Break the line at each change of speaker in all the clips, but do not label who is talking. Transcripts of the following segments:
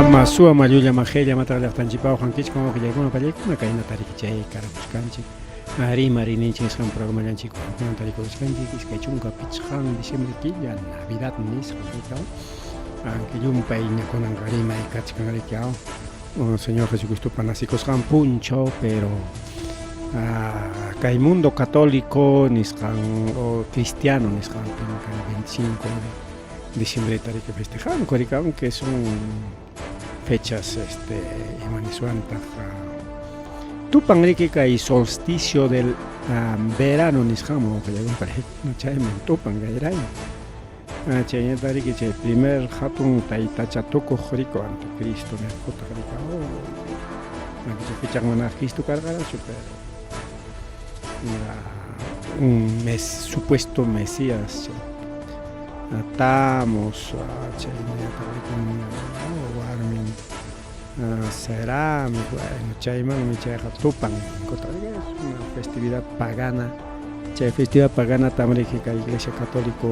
Masuwa llulla majella mataq llaqtanchikpaw hankichkan wawqillaykuna pallaykuna kaynata riki chay karapuchkanchik rimarininchik nisqan programallanchik kunan tarikuchkanchik 25 diciembre killa Navidad nisqa rikaw anki llumpay ñakunanqa rimay kachkan riki aw Señor Jesucristopa nacikusqan punchaw, pero kay mundo católico nisqan o cristiano nisqanpim kay 25 de diciembreta riki festejanku riki, aunque son fechas este ima niswantaq tupan riki kay solsticio del verano nisqanman chayman tupan kay raymi. Chaynata riki chay primer hatun taytacha tukuq riku anticristo niqkutaq riki chay fechaqa mana Cristo karqarachu, pero un mes supuesto mesías chay Tamos chaynataq riki warmin Serami, bueno, chaymanmi chayqa tupan ninkutaq riki, es una festividad pagana. Chay festividad paganatam riki kay iglesia católico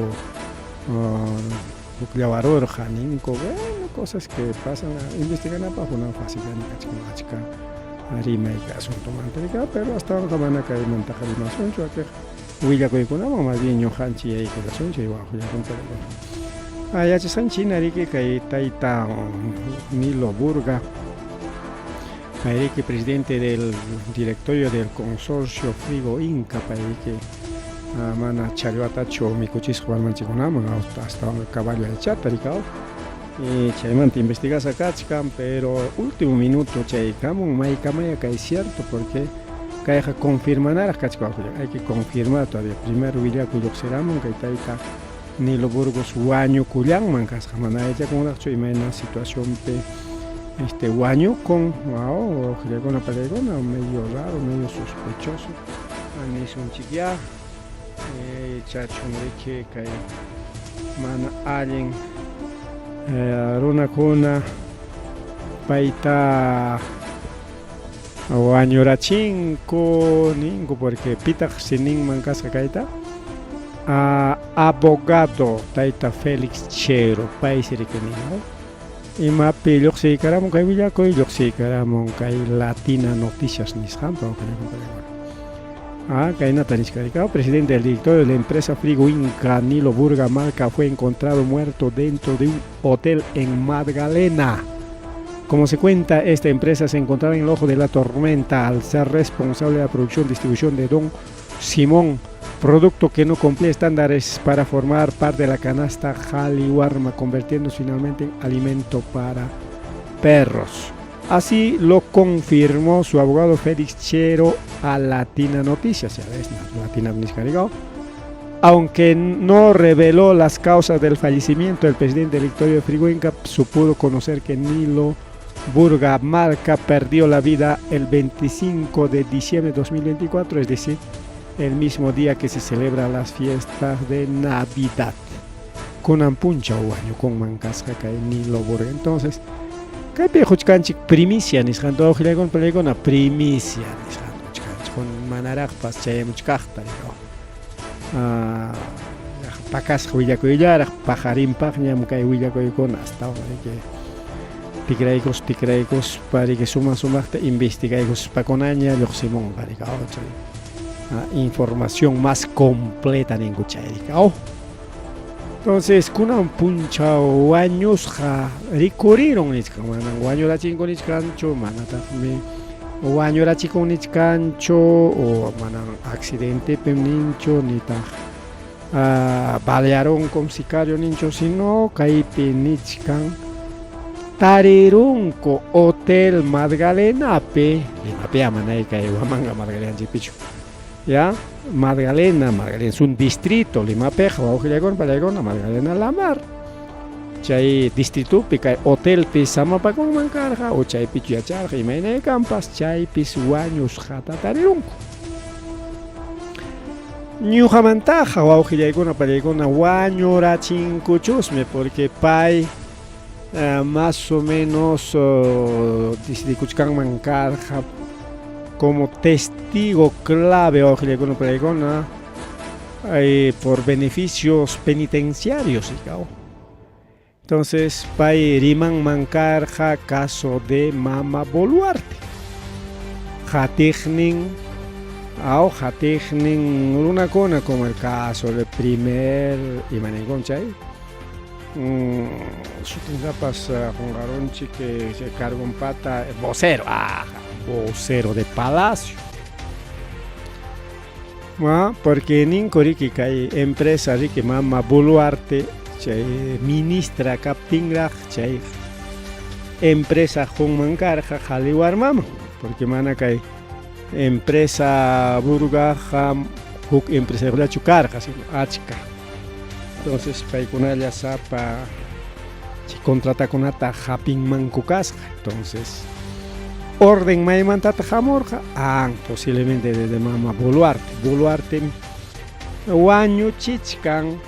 hukllawarurqa ninku, bueno, cosas que pasan, investiganapaq mana facillami kachkan achka rimay kay asuntomanta riki, pero astawanqa mana kaymantaqa rimasunchu, wakiq willakuykunaman más bien ñuqanchik yaykullasunchik wawqillaykunata. Yachasqanchik hina riki kay tayta Nilo Burga, payriki presidente del directorio del consorcio Frigo Inca, payriki mana challwatachu mikuchisqa warmanchikkunaman astawan caballo aychata rikaw chaymanta investigasqa kachkan, pero último minuto chaykamun maykamaya kay cierto, porque kayqa confirmanaraq kachkan, hay que confirmar todavía. Primero willakuy lluqsiramun kay tayta Nilo Burgos wañukullanman kasqa, mana yachakunraqchu imayna situacionpi este wañukun, wawqillaykuna pallaykuna, medio raro, medio sospechoso nisunchik ya, chachun riki kay mana allin runakuna payta wañurachinku ninku, porque pitaq sininman kasqa kayta abogado tayta Félix Chero, paysi riki nin, imapi lluqsiykaramun kay willakuy, lluqsiykaramun kay Latina Noticias nisqanpa. Kaynata nichkan, presidente del directorio de la empresa Frigo Inca, Nilo Burga Marca, fue encontrado muerto dentro de un hotel en Magdalena. Como se cuenta, esta empresa se encontraba en el ojo de la tormenta al ser responsable de la producción y distribución de Don Simón, producto que no cumplía estándares para formar parte de la canasta Jaliwarma, convirtiéndose finalmente en alimento para perros. Así lo confirmó su abogado Félix Chero a Latina Noticias, ya ves, Latina Noticias, aunque no reveló las causas del fallecimiento del presidente del directorio de Frigo Inca, se pudo conocer que Nilo Burga Marca perdió la vida el 25 de diciembre de 2024, es decir, el mismo día que se celebra las fiestas de Navidad. Kunan punchaw wañukunman kasqa kay Nilo Burga. Entonces, kaypi huchkanchik primicia nisqanta, wawqillaykuna palaykuna, primicia nisqanta huchkanchik, manaraqpas chayamuchkaqta pakasqa willakuyllaraq, paqarinpaqñam kay willakuykuna astawan riki tikraykus tikraykuspa riki suma sumaqta investigaykuspakunaña lluqsimunqa riki chay información más completa ninku chay riki. Entonces, kunan punchaw wañusqa rikurirun nichkan, manan wañurachinku nichkanchu, manataqmi wañurachikun nichkanchu, o manan accidentepim ninchu, nitaq balearunkum sicario ninchu, sino kaypi nichkan tarirunku Hotel Magdalenapi, Limapi amanay kay Huamanga Magdalenanchikpichu, ya, Magdalena, Magdalena es un distrito Limapiqa, wawqillaykuna palaykuna, Magdalena La Mar, chay distritupi kay hotelpi samapakunman karqa o chaypichu yacharqa imaynay kanpas, chaypis wañusqata tarirunku. Ñuqamantaqa wawqillaykuna pallaykuna wañurachinkuchusmi, porque pay más o menos decidikuchkanman karqa como testigo clave, wawqillaykuna pallaykuna, por beneficios penitenciarios. Entonces pay rimanman karqa caso de Mama Boluarte. Qatiqnin aw qatiqnin runakuna como el caso de primer imaninkun chay sutintapas qunqarunchik chay cargonpata vocero ah vocero de palacio. Ma porque ninku riki kay empresa riki mama Boluarte chay ministra kaptinraq chay empresa qunman karqa qhali warmaman porque mana kay empresa Burgaqa huk empresayuqllachu karqa sino achka entonces paykunalla sapa chay contratakunata hapinmanku kasqa entonces orden maymantataq hamurqa ah posiblemente desde mama Boluarte Boluarte wañuchichkan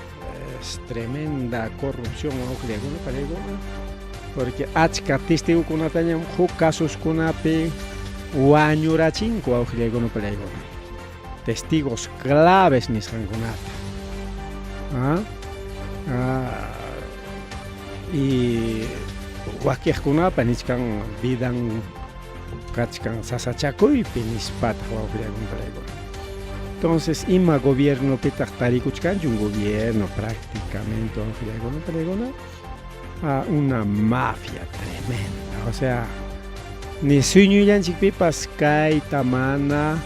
es tremenda corrupción wawqillaykunapaq paykuna porque achka testigokunatañam huk casos-kunapi wañurachinku wawqillaykunapaq paykuna testigos claves nisqankunata ah, ah, y wakiqkunapa nichkan vidan kachkan sasachakuypi nispataq wawqillaykunapaq paykuna entonces ima gobiernopitaq tarikuchkanchu un gobierno prácticamente wawqillaykunapaq paykuna ah, una mafia tremenda o sea ni sueñollanchikpipas kayta mana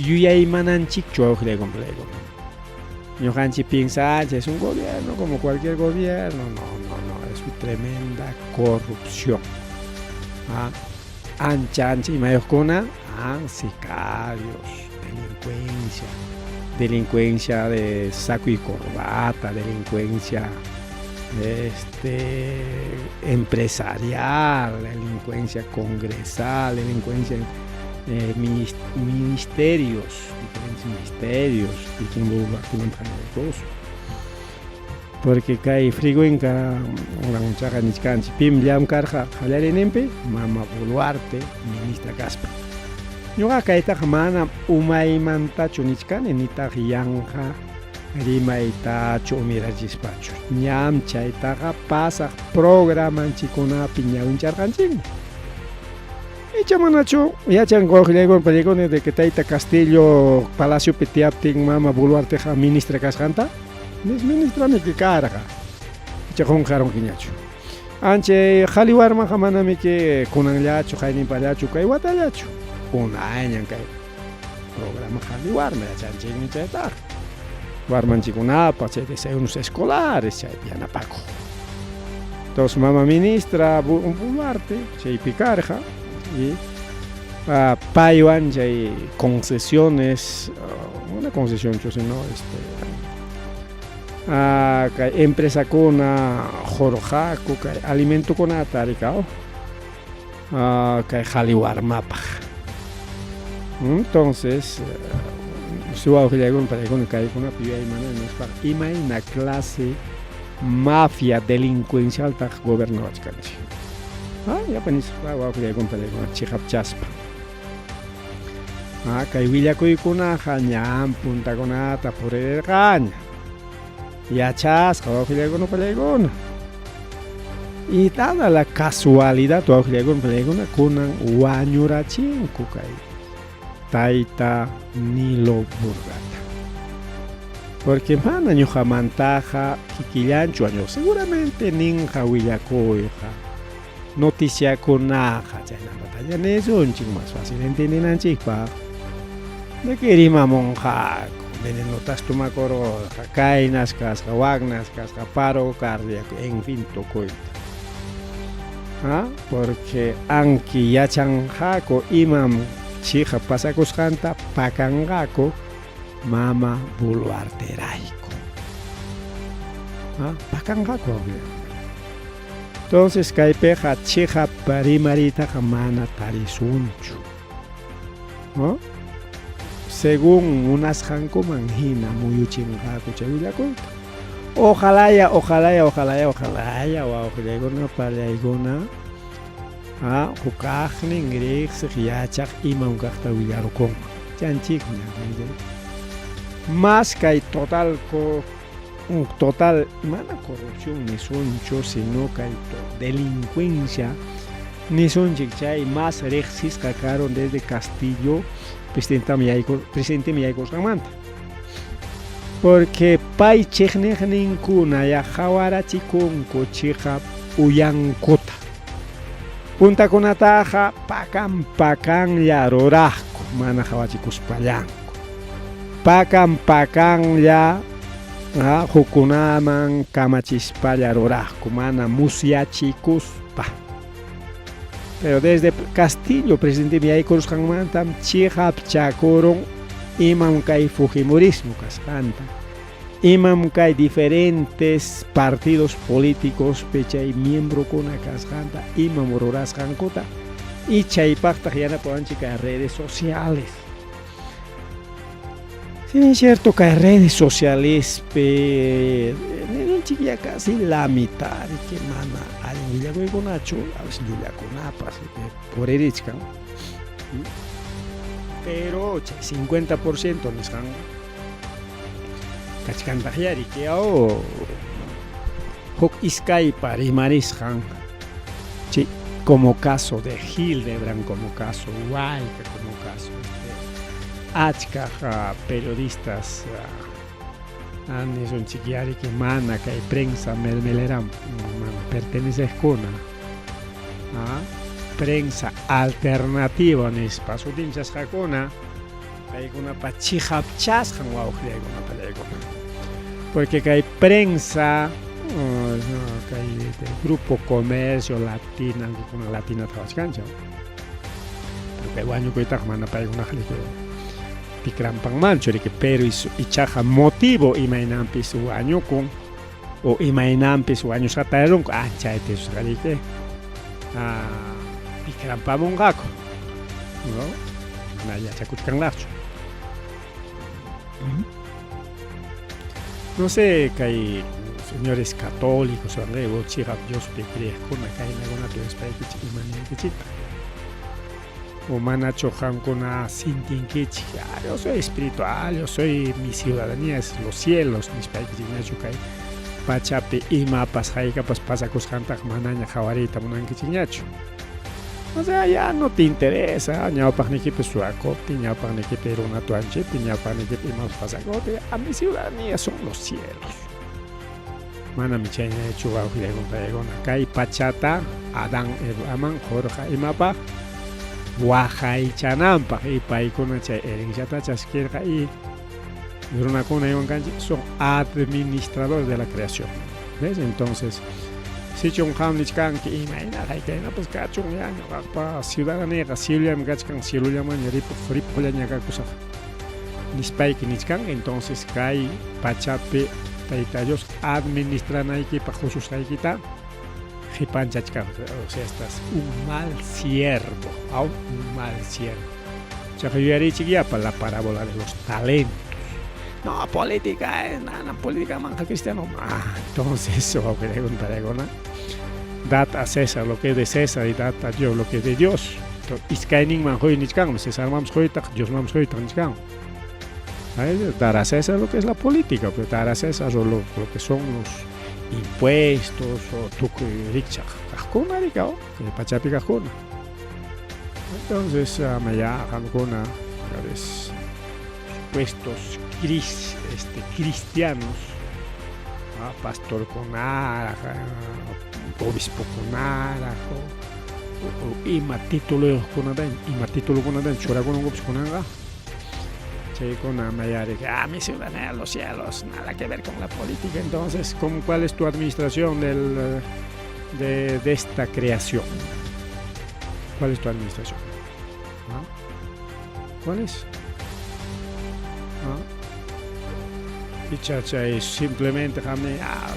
yuyaymananchikchu wawqillaykunapaq paykuna ñuqanchik piensanchik es un gobierno como cualquier gobierno no no no es una tremenda corrupción ah, ancha ancha imayuqkuna ah, sicarios delincuencia delincuencia de saco y corbata delincuencia este empresarial delincuencia congresal delincuencia ministerios diferentes ministerios porque kay Frigoinca chaqa nichkanchik pim llamkarqa qallariyninpi mama Boluarte ministra kaspa ñuqa kaytaqa manam umaymantachu nichkani nitaq yanqa rimaytachu umirachispachu ñam chaytaqa pasaq programanchikkunapi ñawincharqanchikmi icha manachu yachan wawqillaykuna pallaykuna de que tayta Castillo palaciopi tiyaptin mama Boluarteqa ministra kasqanta ministramiki karqa icha qunqarunkiñachu anchay qhali warmaqa manamiki kunanllachu qayninpallachu kay watallachu unayñan kay programa qhali warma yachanchikmi chaytaqa warmanchikkunapaq chay desayunos escolares chaypi yanapakuq entonces mama ministra Boluarte chaypi karqa y paywan chay concesiones una concesionchu sino este kay empresakuna qurqaku kay alimentokunata rikaw kay qhali warmapaq entonces wawqillaykuna pallaykuna kaykunapi yuyaymanani nispaqa imayna clase mafia delincuencialtaq gobernawachkanchik llapa nispa wawqillaykuna pallaykuna chiqapchaspa kay willakuykunaqa ñam puntakunata purirqaña yachasqa wawqillaykuna pallaykuna y dada la casualidad wawqillaykuna pallaykuna kunan wañurachinku kay tayta Nilo Burgata porque mana ñuqamantaqa kikillanchu wañuq seguramente ninqa willakuyqa noticiakunaqa chaynamantalla nisunchik más fácil entiendenanchikpaq de que rimamunqaku venenotas tomakurqurqa kaynas kasqa waknas kasqa paro cardíaco en fin tukuyta ah porque anki yachanqaku imam chiqap pasakusqanta pakanqaku mama Boluarterayku ah pakanqaku entonces kaypiqa chiqap rimariytaqa mana tarisunchu no según munasqankuman hina muyuchinqaku chay willakuyta ojalaya ojalaya ojalaya ojalaya wawqillaykuna pallaykuna ah hukaqnin riqsiq yachaq imam kaqta willarukunman chanchikña más kay total Total mana corrupción nisunchu sino kay delincuencia nisunchik chay mas riqsisqa karun desde Castillo presidentami yaykur presidentemi yaykusqanmanta porque pay chiqniqninkuna ya qhawarachikunku chiqap uyankuta puntakunataqa pakan pakanlla ruraqku mana qhawachikuspallanku pakan pakanlla hukkunaman kamachispalla ruraqku mana musyachikuspa. Pero desde Castillo presidentemi yaykurusqanmantam chiqapchakurun imam kay fujimorismo kasqanta, imam kay diferentes partidos políticos chay miembrokuna kasqanta, imam rurasqankuta y chaypaqtaq yanapawanchik kay redes sociales. Si bien cierto kay redes socialespi ninchik ya casi la mitad que mana allin willakuykunachu, a veces llullakunapas puririchkan. Pero chay 50% nisqan kachkantaqya riki huk iskaypa rimarisqan chay como caso de Hildebrand, como caso Huayca, como caso achka periodistas nisunchik yariki mana kay prensa mermelera mana pertenecejkuna prensa alternativa nispa sutinchasqakuna paykunapa chiqapchasqan wawqillaykuna pallaykuna porque kay prensa kay grupo comercio latina latina qhawachkanchik pero kay wañukuytaqa mana paykunaqa tikrampanmanchu riki pero ichaqa motivo imaynanpis wañukun o imaynanpis wañusqata rurunku chayta riki tikrampamunqaku no mana yachakuchkanraqchu. No sé kay señores católicos o chiqap Diospi creeqkuna kaynakunata yuspaykichik ima ninkichiktaq o manachu qamkuna sintinkichik yo soy espiritual, yo soy mi ciudadanía es los cielos nispaykichikñachu kay pachapi imapas haykapas pasakusqantaqa manaña qhawariyta munankichikñachu. O sea, ya no te interesa, ñawpaqniykipi suwakuptin, ñawpaqniykipi runa tuanchiptin, ñawpaqniykipi imapas pasakuptin, a mi ciudadanía son los cielos. Manami chaynachu wawqillaykuna kay pachata Adán Evaman qurqa imapaq waqaychananpaq y paykuna chay herenciata chaskirqa y runakuna iwan kanchik son administradores de la creación. ¿Ves? Entonces, sichun qam nichkanki imayna haykaynapas kachun ya ñuqapa ciudadaniyqa cielollam kachkan cielollamanña ripuq ripuqllaña kakusaq nispayki nichkan entonces kay pachapi Tayta Dios administranaykipaq hususqaykita qipanchachkan o sea estás un mal siervo aw un mal siervo chaqa yuyarichik yapa la parábola de los talentos. No, política es nada, política manja cristiano. Entonces, wawqillaykuna dad a César lo que es de César y dad a Dios lo que es de Dios. Iskayninman huy nichkanmi, Césarmanpas huytaq, Diosmanpas huytaq nichkan. Dar a César lo que es la política, pero dar a César lo que son los impuestos o tukuy rikchaq kaqkuna rikaw, kay pachapi kaqkuna. Entonces, ya qamkuna, supuestos cristianos, pastorkunaraq, obispokunaraq, o ima tituluyuqkunata, ima titulukunata churakunankupas kunanqa, chaykuna mayari, mi ciudadanía de los cielos, nada que ver con la política. Entonces, ¿cuál es tu administración de esta creación? ¿Cuál es tu administración? ¿Ah? ¿Cuál es? ¿Ah? Y chacha es simplemente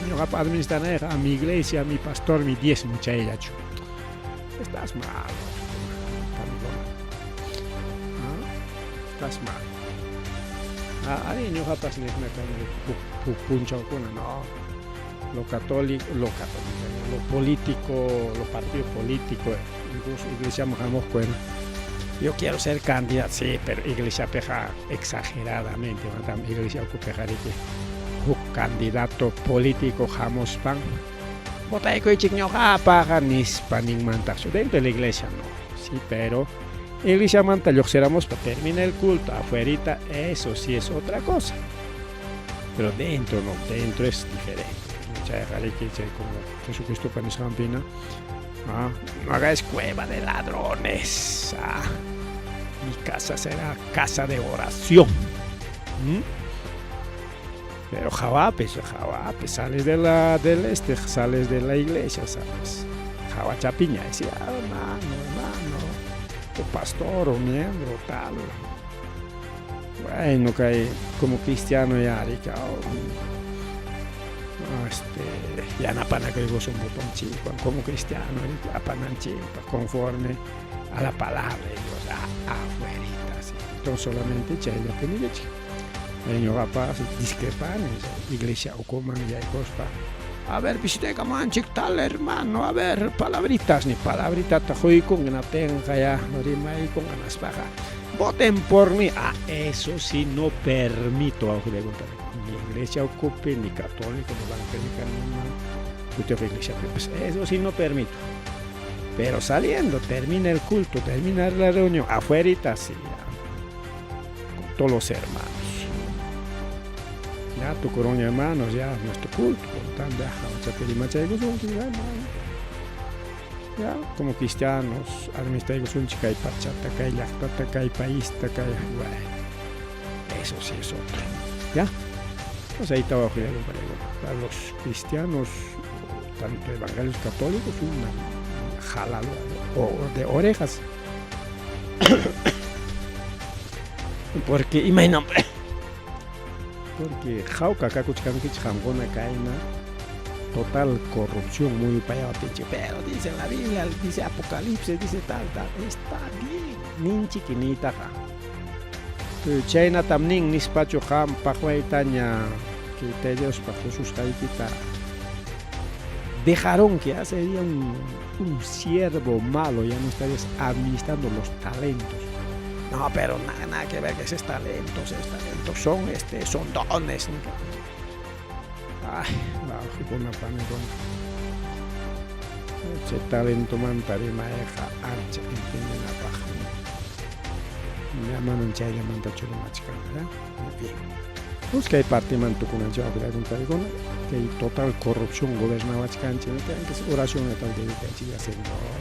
ñuqapa administranayqa a mi iglesia, a mi pastor, mi diezmo chayllachu. Estás mal, ¿Ah? Estás mal. Ari ñuqapas niqna kani huk punchawkuna, no. Lo católico, lo católico, lo político, lo partido político, incluso iglesia hamuqku. Yo quiero ser candidato, sí, pero iglesia peja exageradamente, iglesia ukupiqa riki Huk candidato político hamuspan votaykuychik ñoqapaq nispa ninmantaqchu. Dentro de la iglesia no. Sí, pero iglesiamanta lluqsiramuspa termina el culto afuerita, eso sí es otra cosa. Pero dentro no, dentro es diferente. Chayqa riki chay como Jesucristopa nisqanpina, ah, no hagáis cueva de ladrones. Ah, mi casa será casa de oración. ¿Mm? Pero hawapis, hawapis, sales de la, del este, sales de la iglesia, sales. Hawachapiña, decía, ah, hermano, hermano, o pastor, o miembro, tal. Bueno, kay como cristiano ya, oh, yanapanakuykusun botonchikwan como cristiano, apananchikpaq conforme a la palabra de Dios, afuerita, sí. Entonces solamente chayllapi niykichik. Ñuqapas discrepani iglesia ukuman yaykuspa, a ver, visitaykamuwanchik tal hermano, a ver, palabritas, ni palabritata quykun, hinaptinqa ya rimaykun, hinaspaqa voten por mí. Ah, eso sí no permito, ni iglesia ukupi, ni católico, ni evangélica, ni iglesia, pues eso sí no permito. Pero saliendo, termina el culto, termina la reunión, afuerita sí, ya, con todos los hermanos. Ya tukurun hermanos, ya nuestro culto, por tanto, ya, como cristianos, administraykusunchik kay pachata, kay llaqtata, kay paista, kay, bueno, eso sí es otro, ¿ya? Pues ahí está abajo, para los cristianos, tanto evangelios católicos, una jalada de orejas. Porque, imagina, porque jauka kakuchkankichik qamkuna kayna total corrupción muy payawaptinchik, pero dice la Biblia, dice Apocalipsis, dice tal, tal, está bien, ninchik niytaqa. Pero chaynatam nin nispachu qam paqwaytaña que Tayta Diospa qususqaykita dejaron que sería un siervo malo, ya no estarías administrando los talentos. No, pero nada, nada que ver que esos talentos son, son dones. Ay, no, che talento manta rimayqa ancha entiendenapaq. Ya manam chayllamanta churimachkan, ¿verdad? En fin. Pues kay partiman tukunanchik paykuna, kay total corrupción gobernawachkanchik, que oración tal dedicanchik ya Señor.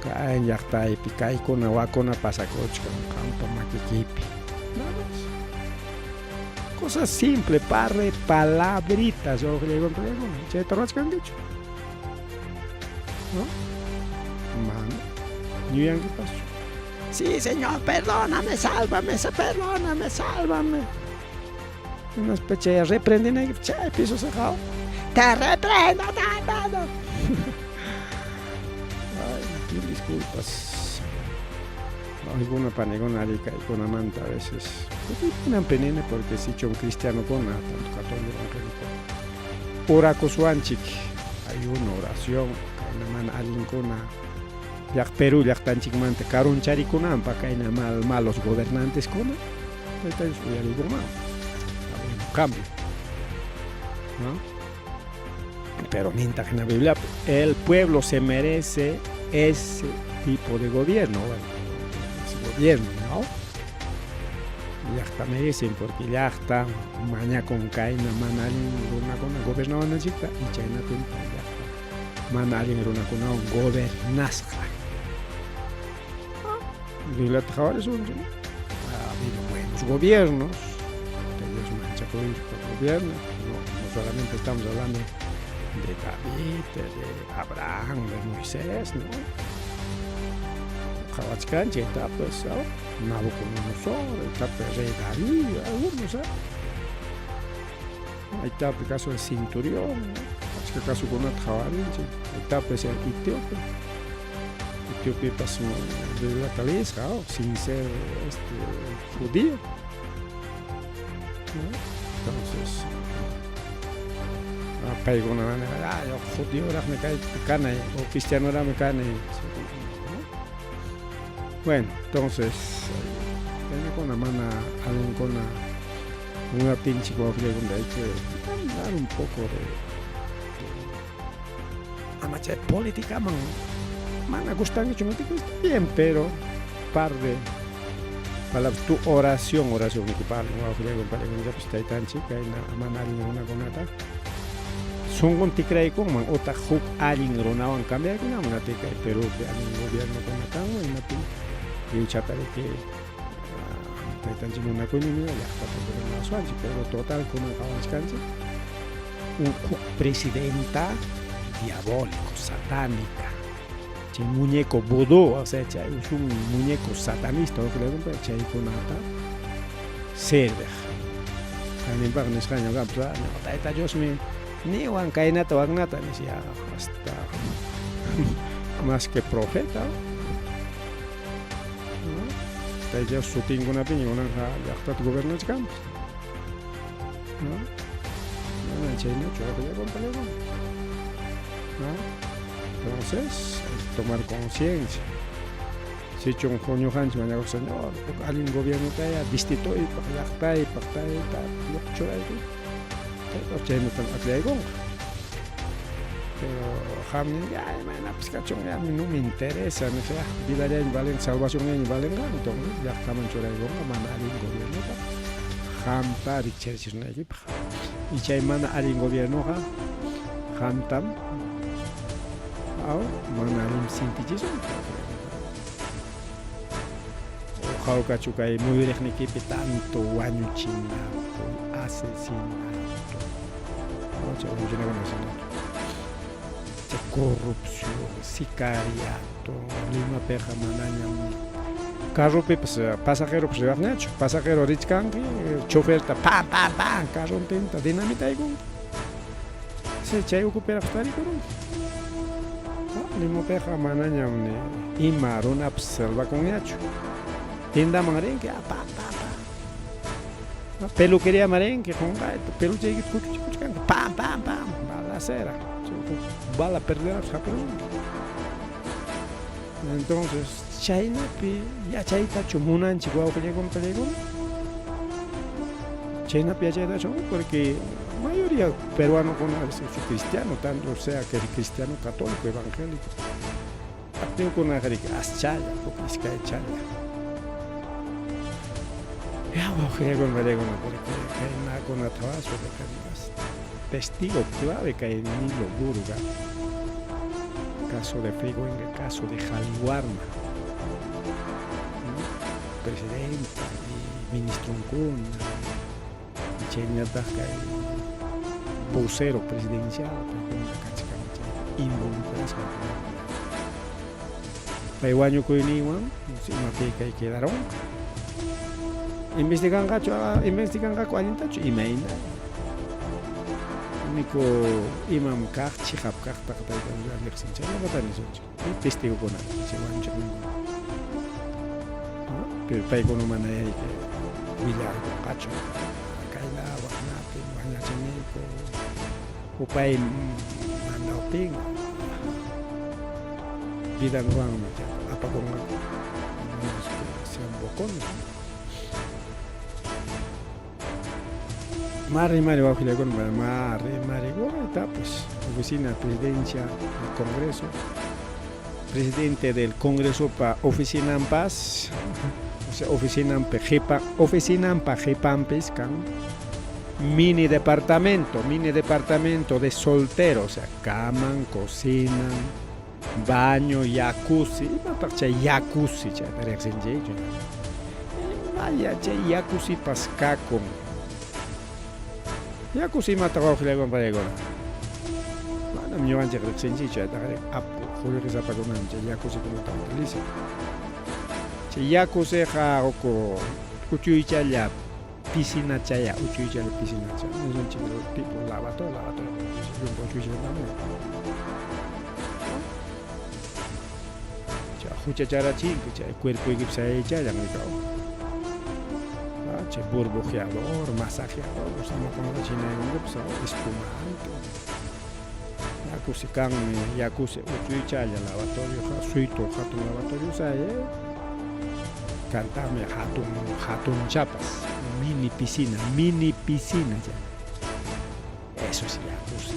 Kay llaqtaypi kaykuna wakuna pasakuchkan qampa makikipi. Nada más. Cosas simples, par de palabritas, chayta ruwachkankichu. ¿No? Mano, yuyankipachu. Sí, Señor, perdóname, sálvame, perdóname, sálvame. Unas pechas reprenden ahí, chay, piso cerrado. Te reprendo, ta, ta, ta. Ay, mil disculpas. Alguna panegona rica y con amanta a veces. Penene porque si un cristiano con tanto católico evangélico. Orakusuanchik, hay una oración, kayna mana allinkuna llaq Perú llaqtanchikmanta karuncharikunanpaq kayna mal malos gobernantes kuna, tayta Dios uyarikunman. Un cambio, ¿no? Pero nintaq en la Biblia, el pueblo se merece ese tipo de gobierno, bueno, ese gobierno, ¿no? Llaqta merecen porque llaqta mañakun kayna mana allin runakuna gobernawananchikta y chaynapim llaqta mana allin runakunawan gobernasqa. Bibliata qhawarisunchik, ha habido buenos gobiernos, Dios manchakuypa gobierno, no, no solamente estamos hablando de David, de Abraham, de Moisés, ¿no? Qhawachkanchik está pues, ¿no? Nabucodonosor, está pues, rey David, algunos, ¿eh? Ahí está el caso del centurión, ¿no? Achka kasukunata qhawarinchik, ahí está pues el etíope. Etíope pasó Bibliata leesqa, ¿no? Sin ser judío, ¿no? Entonces, paykuna ah, yo judíoraqmi kanay o cristianoraqmi kanay, ¿no? Bueno, entonces, kaynakuna mana allinkuna Munaptinchik wawqillaykuna hay que dar un poco de ama chay politicaman mana gustankichu niptiki está bien, pero par de palabras, tu oración, oracionniki parlan wawqillaykuna paykunapas taytanchik kayna mana allin runakunata sunqun tikraykunman utaq huk allin runawan cambiaykunaman ati kay Perupi allin gobiernokuna kanman imaptin lliwchatariki taytanchik munakuyninmi llaqtata gobernawaswanchik pero total kunan qawanchkanchik un huk presidenta diabólico satánica chay muñeco vudú o sea chay un muñeco satanista chaykunata serviq kayninpaq nisqaña kanpas tayta Diosmi niwan kaynata waknata nisya hasta más que profeta. Tayta Dios sutinkunapiña kunanqa llaqtata gobernachkanpas. ¿No? Mana chaynachu wawqillakuna ¿No? Entonces, hay que tomar conciencia. Sichun ñuqanchik mañakuq Señor, huk allin gobiernotaya distritoypaq, llaqtaypaq, tayta, churayku. Chaynatam akllaykunqa. Pero qam ninki, ay imaynapas kachun, ya no me interesa, nispa, vidallaymi valen, salvacionniymi valenqa, entonces llaqtaman churaykunqa mana allin gobiernota qamta rikcharichisunaykipaq. Y chay mana allin gobiernoqa qamtam aw mana allin sintichisunki. Hawkachu kay muyuriqnikipi tanto wañuchinakuy, asesinato, chay wañuchinakuna asesinato, chay corrupción, sicariato, Limapiqa manañam carropipas pasajeropas riwaqñachu, pasajero richkanki, choferta pam pam pam carrontinta dinamitaykunki. Sí, chay ukupiraq tarikurunki. Limapiqa manañam ni ima runapas salvakunñachu. Tiendaman rinki, ah, pam pam pam. Peluqueriaman rinki, qunqayta peluchaykita kuchuchikuchkanki, pam pam pam, balacera. Bala perderapas hap'irusunki. Entonces, chaynapi yachaytachu munanchik wawqillaykuna pallaykuna? Chaynapi yachaytachu porque mayoría peruanokuna es cristiano, tanto sea que cristiano católico, evangélico. Atewkunaqa riki aschalla, huk iskaychalla. Ya wawqillaykuna pallaykuna porque kaynakunata testigo clave kay Nilo Burga, caso de Frigoinga, caso de Jaliwarma, presidenta y ministronkuna, chaynallataq kay vocero presidencial paykuna kachkan chay involucrasqa pay wañukuyninwan imapi kay quedaronqa. Investiganqachu, investiganqaku allintachu imayna. Único imam kaq chiqap kaqtaqa tayta Dios riqsin chaynallata nisunchik. Testigokuna chay wañuchiqninkuna. Pero paykuna mana willarqunqachu kayna waknapi wañuchiniku upay mandawptin vidanwanmi apakunqaku sean bocones. Mari mari wawqillaykuna mari mari pues oficina presidencia del Congreso, presidente del Congreso pa oficinanpas, o sea, oficinanpi qipa oficinanpa qipanpis kan mini departamento de soltero, o sea, caman, cocinan, baño, jacuzzi, imataq chay jacuzzi chayta riqsinchikchu. Vaya chay jacuzzipas kakun. Jacuzzi imataq wawqillaykuna pallaykuna. Manam ñuqanchik riqsinchikchu chaytaqa apu qullqisapakunam chay jacuzzikunata utilizan. Chay jacuzziqa huk uchuychalla piscinachaya, uchuychalla piscinacha, nisunchik tipo lavatorio, lavatorio, llumpa uchuychalla. Chay huchacharachinki chay cuerpoykipi sayaychallan rikaw. Chay burbujeador, masajeador, imakunata chinaykunkupas espumante. Jacuzzi kanmi, jacuzzi uchuychalla lavatorio, suytu hatun lavatorio sayay. Kantaqmi hatun hatunchapas Mini piscina, mini piscina chay. Eso sí, ya, pues.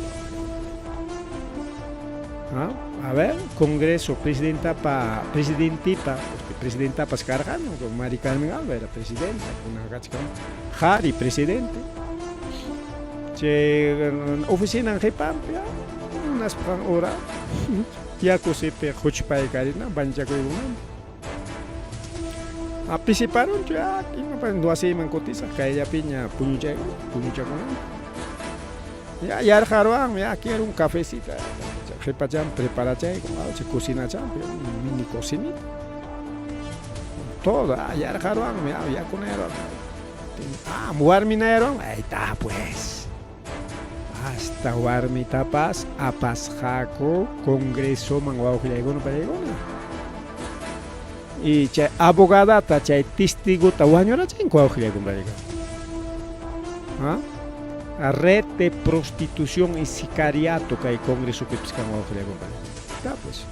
¿Ah? A ver, Congreso, presidenta pa, presidentipa, porque presidenta pas karqa, ¿no? Mari Carmen Alba era presidenta, kunanqa Jari presidente. Chay oficina qhipanpi, munasqan hora yaku sipi quchpaykarina banchakuykunampi. Ah, pisiparunchu, ah, imapas wasiyman kutisaq kayllapiña puñuchay puñuchakunampi. Ya yarqaruwanmi, ya quiero un cafecito. Qhipachan preparachayku, chay cocinachanpi, mini cocinita. Todo, ah, yarqaruwanmi, ah, yakunayarwanmi. Ah, warminayaruwan, ahí está pues. Hasta warmitapas apasqaku congresoman wawqillaykuna pallaykuna. Y chay abogadata, chay testigota wañurachinku wawqillaykuna pallaykuna. ¿Ah? Red de prostitución y sicariato kay congresopipis kan wawqillaykuna pallaykuna. Está pues.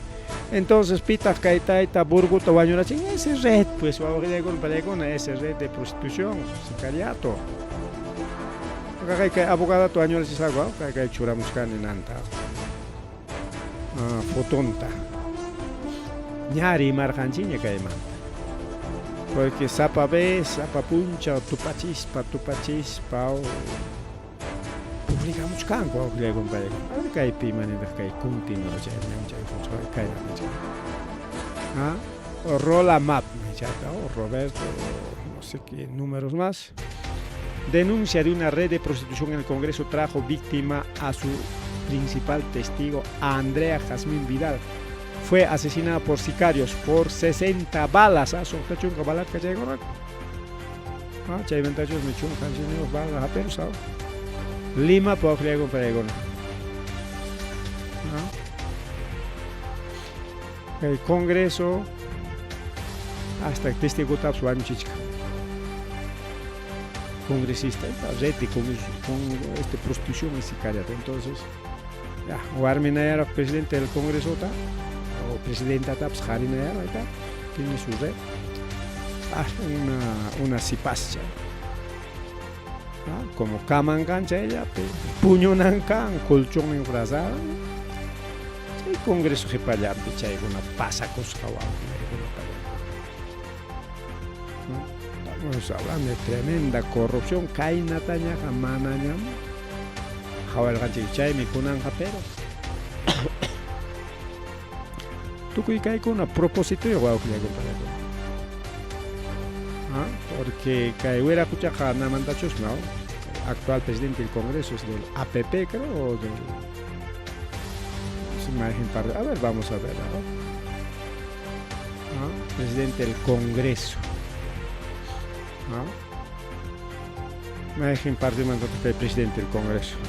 Entonces pitaq kay tayta Burguta wañurachin ese red pues wawqillaykuna pallaykuna ese red de prostitución, sicariato. Kay kay abogadata wañurachisqaku kay kay churamuchkani nanta. Ah, fotonta. Ña rimarqanchikña kaymanta. Porque sapa vez, sapa punchaw tupachispa, tupachispa publicamuchkanku wawqillaykuna pallaykuna. Kaypi imanintaq kay continuo chay chay kay ¿Ah? Rola Map, o Roberto, no sé qué números más. Denuncia de una red de prostitución en el Congreso trajo víctima a su principal testigo, Andrea Jazmín Vidal. Fue asesinada por sicarios por 60 balas. Ah, suqta chunka balata kachaykurqaku. Ah, chaymantachusmi chunka balas hapirusqa. Lima wawqillaykuna pallaykuna. Ah. El Congreso hasta testigotapas wañuchichkan. Congresista, red de con este prostitución y sicariato. Entonces, ya, warminayaraq presidente del Congreso o presidenta tapas qarinayaraq, ahí está, tiene su red. Ah, una sipascha. Ah, como caman kan chayllapi, puñunan kan, colchón frazada. Chay Congreso qhipallanpi chaykuna pasakusqa wawqillaykuna pallaykuna. Estamos hablando de tremenda corrupción, kaynatañaqa manañam qhawarqanchik chaymi kunanqa pero tukuy kaykuna propósitoyuq wawqillaykuna pallaykuna. ¿Ah? Porque kay Wiraquchaqa namantachusmi, ¿no? Actual presidente del Congreso es del APP, creo, o del... A ver, vamos a ver. ¿No? ¿No? Presidente del Congreso. ¿No? Mayqin partidomantataq kay presidente del Congreso? ¿No?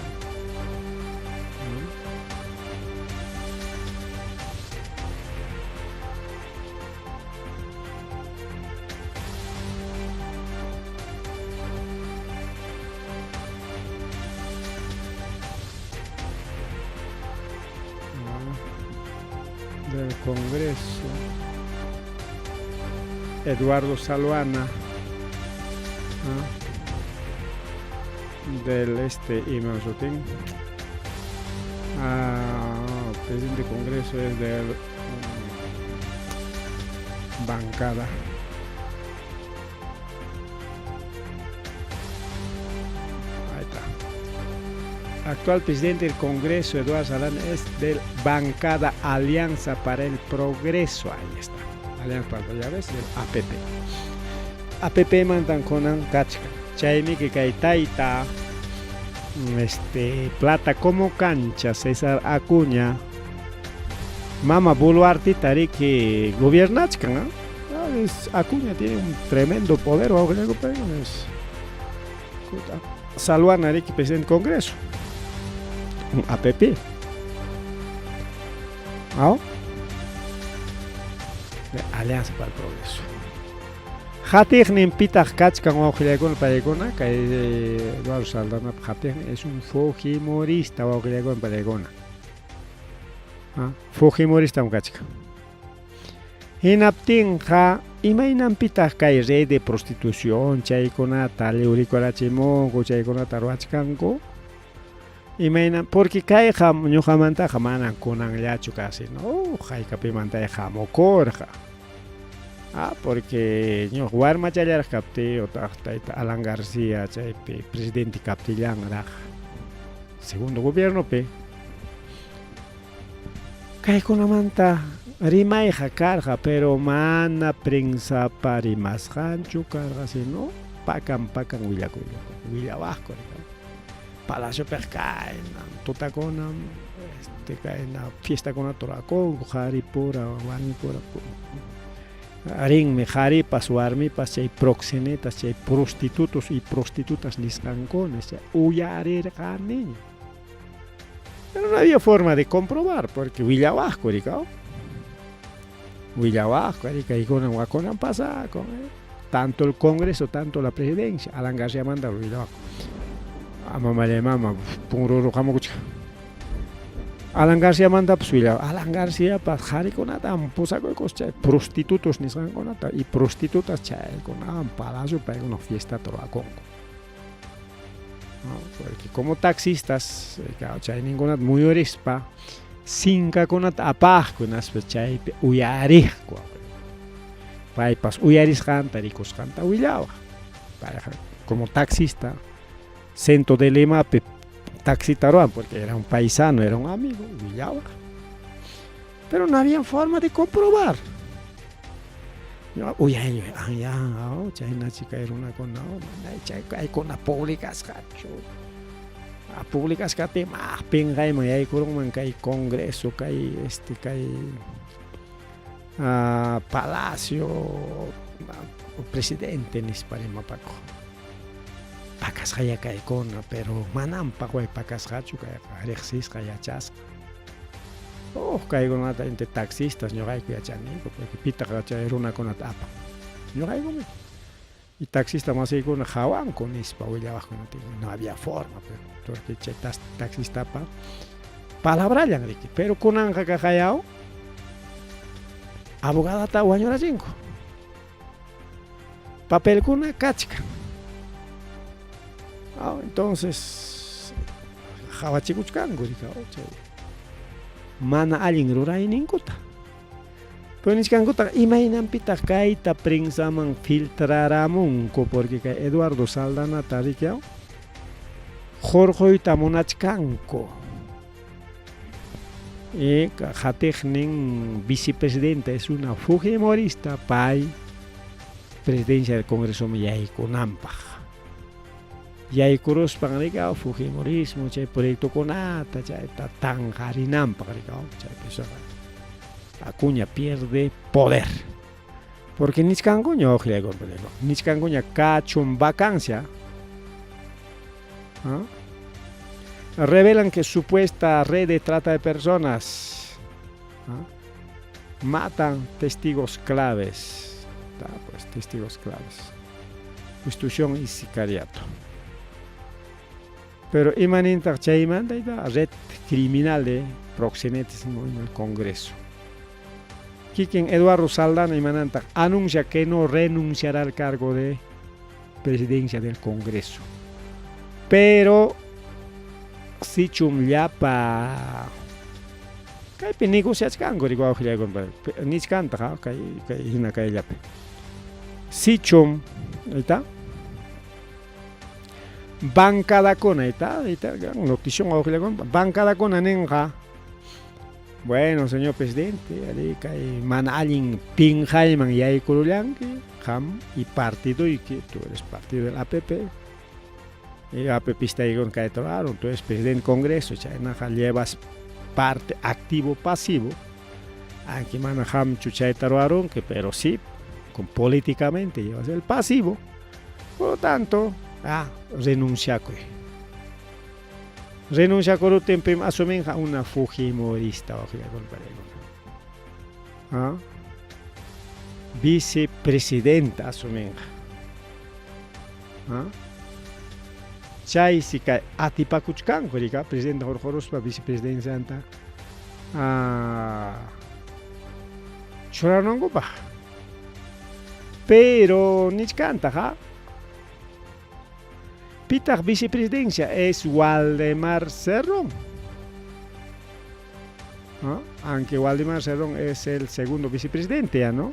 Del Congreso. Eduardo Salhuana, ¿no? Del este Imam Sotín. Ah, presidente del Congreso es del bancada. Ahí está. Actual presidente del Congreso, Eduardo Salhuana, es del bancada Alianza para el Progreso. Ahí está. Alianza para el, ya ves, del APP. APP mandan kunan kachkan. Chaymi que kay tayta plata como cancha César Acuña Mama Boluarte riki gobiernachkan, ¿no? Ah, Acuña tiene un tremendo poder, es Salhuana riki presidente del Congreso. Un APP. ¿Ah? De Alianza para el Progreso. Qatiqnin pitaq kachkan wawqillaykuna pallaykuna kay Eduardo Saldanapa qatiqnin es un fujimorista wawqillaykuna pallaykuna. Ah, fujimoristam kachkan. Hinaptinqa Imaynanpitaq kay red de prostitución chaykunata liwrikurachimunku, chaykunata ruwachkanku? Imayna, porque kayqa ñuqamantaqa manan kunanllachu casi, no, haykapimantay hamukurqa. Ah, porque ñuqa warmachallaraq kaptiy utaq tayta Alan García chaypi presidente kaptillanraq segundo gobiernopi kaykunamanta rimayqa karqa, pero mana prensapa rimasqanchu karqa, sino pakan pakan willakuy willawaqku. Palaciopiqa kayna tutakunam este kayna fiestakunata rurakunku qharipura warmipura rinmi qharipas warmipas chay proxenetas chay prostitutos y prostitutas nisqankuna chay uyarirqaniña. Pero no había forma de comprobar porque willawaqku rikaw. Willawaqku ari kaykunan wakunan pasakun. Tanto el Congreso, tanto la presidencia, Alan Garciamanta willawaqku. Mamallay mama punruru hamukuchka. Alan Garciamantapas willawaq. Alan Garciapas qharikunatam pusakuykus chay prostitutos nisqankunata y prostitutas chaykunawan palacio paykuna fiestata rurakunku. ¿No? Porque como taxistas chayninkunata muyurispa sinkakunata apaqku hinaspa chaypi uyariqku. Paypas uyarisqanta rikusqanta willawaq. Payqa como taxista centro de Limapi taxita ruwan porque era un paisano, era un amigo, willawaq. Pero no había forma de comprobar. Uyayño, anya, chaynachi kay runakuna, mana chay kaykuna publicasqachu. Publicasqapi ma pinqayman yaykurunman kay congreso, kay este kay palacio presidente nispa rimapakuq. Pakasqaya kaykuna, pero manam paqway pakasqachu kayqa, riqsisqa, yachasqa. Huk kaykunata entre taxistas ñuqayku yachaniku, porque pitaq chay runakunata apan. Ñuqaykumi. Y taxista masiykuna hawanku nispa willawaqkuna, no había forma, porque chay taxistapa palabrallan riki. Pero kunanqa kaqayaw abogadata wañurachinku. Papelkuna kachkan. Entonces hawachikuchkanku chay mana allin rurayninkuta. Pero nichkankutaq imaynanpitaq kayta prensaman filtraramunku porque kay Eduardo Saldanata riki hurquyta munachkanku. Y qatiqnin vicepresidenta es una fujimorista pay presidencia del Congreso yaykunanpaq. Yaykuruspan rikaw fujimorismo chay proyectokunata chayta tanqarinanpaq rikaw chaypi Acuña pierde poder. Porque nichkankuña nichkankuña kachun vacancia. ¿Ah? Revelan que supuesta red de trata de personas. ¿Ah? Matan testigos claves. Pues testigos claves. Prostitución y sicariato. Pero imanintaq chaymanta red criminal de proxenetismo en el Congreso. Kikin Eduardo Saldana imanantaq anuncia que no renunciará al cargo de presidencia del Congreso. Pero sichum llapa kaypi negociachkanku nichkantaq kay kay hina kayllapi. Sichum, ahí está. Bancadakuna, ahí está, ahí está, notición bancadakuna ninqa. Bueno, señor presidente, ari kay mana allin pinqayman yaykurullanki, qam y partiduyki, tú eres partido del APP. Y APP está kayta ruraron, tú eres presidente del Congreso, chaynaqa llevas parte activo pasivo. Aunque mana qamchu chayta rurarunki, pero sí, con políticamente llevas el pasivo. Por lo tanto, renunciakuy. Renunciakuruptinpim asuminqa una fujimorista. ¿Ah? Vicepresidenta asuminqa. ¿Ah? Chaysi kay atipakuchkanku rika presidente hurquruspa vicepresidencianta churanankupaq. Pero nichkantaq, ¿ah? Pitaq vicepresidencia es Waldemar Cerrón. ¿No? Aunque Waldemar Cerrón es el segundo vicepresidente ya, ¿no?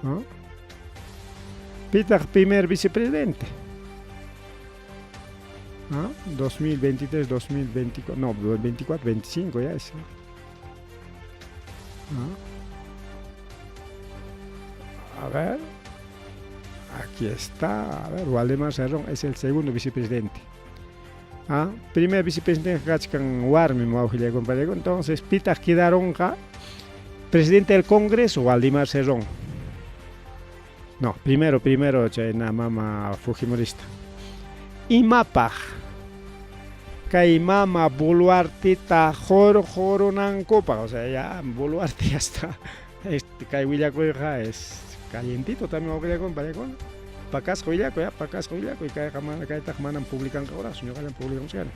¿No? Pitaq primer vicepresidente. ¿No? 2023, 2024, no, 24, 25 ya es. ¿No? A ver, aquí está, a ver, Waldemar Cerrón es el segundo vicepresidente. ¿Ah? Primer vicepresidente kachkan warmi wawqillayku. Entonces, pitaq quedaronqa presidente del Congreso, Waldemar Cerrón. No, primero, primero, chayna mama fujimorista. Imapaq kay mama Boluarteta hurqurunankupaq, o sea, ya Boluarte ya está. Este kay willakuyqa es calientito también wawqillakuna, pakasqa willakuy, ya, pakasqa willakuy, kayqa mana kaytaqa manam publicanqakuraqchu, ñuqallam publicamuchkani.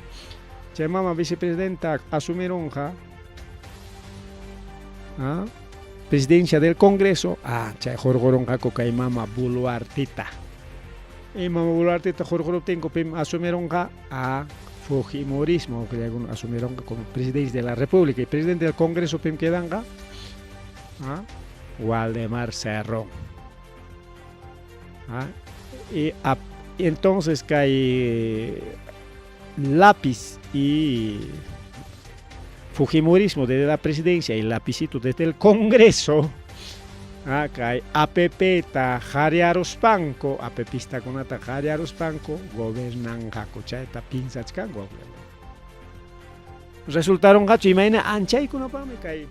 Chay mama vicepresidenta asumirunqa, ¿ah? Presidencia del Congreso, ah, chay hurqurunqaku kay mama Boluarteta. Y mama Boluarteta hurquruptinku pim asumirunqa a Fujimorismo, asumirunqa como presidente de la República y presidente del Congreso pim quedanqa, ¿ah? Waldemar Cerrón. ¿Ah? Y entonces kay lápiz y Fujimorismo desde la presidencia y lapicito desde el Congreso, ah, kay APP ta qaryaruspanku, APPistakunata qaryaruspanku gobernanqaku, chayta pinsachkanku. Resultaronqachu imayna anchaykunapaqmi kay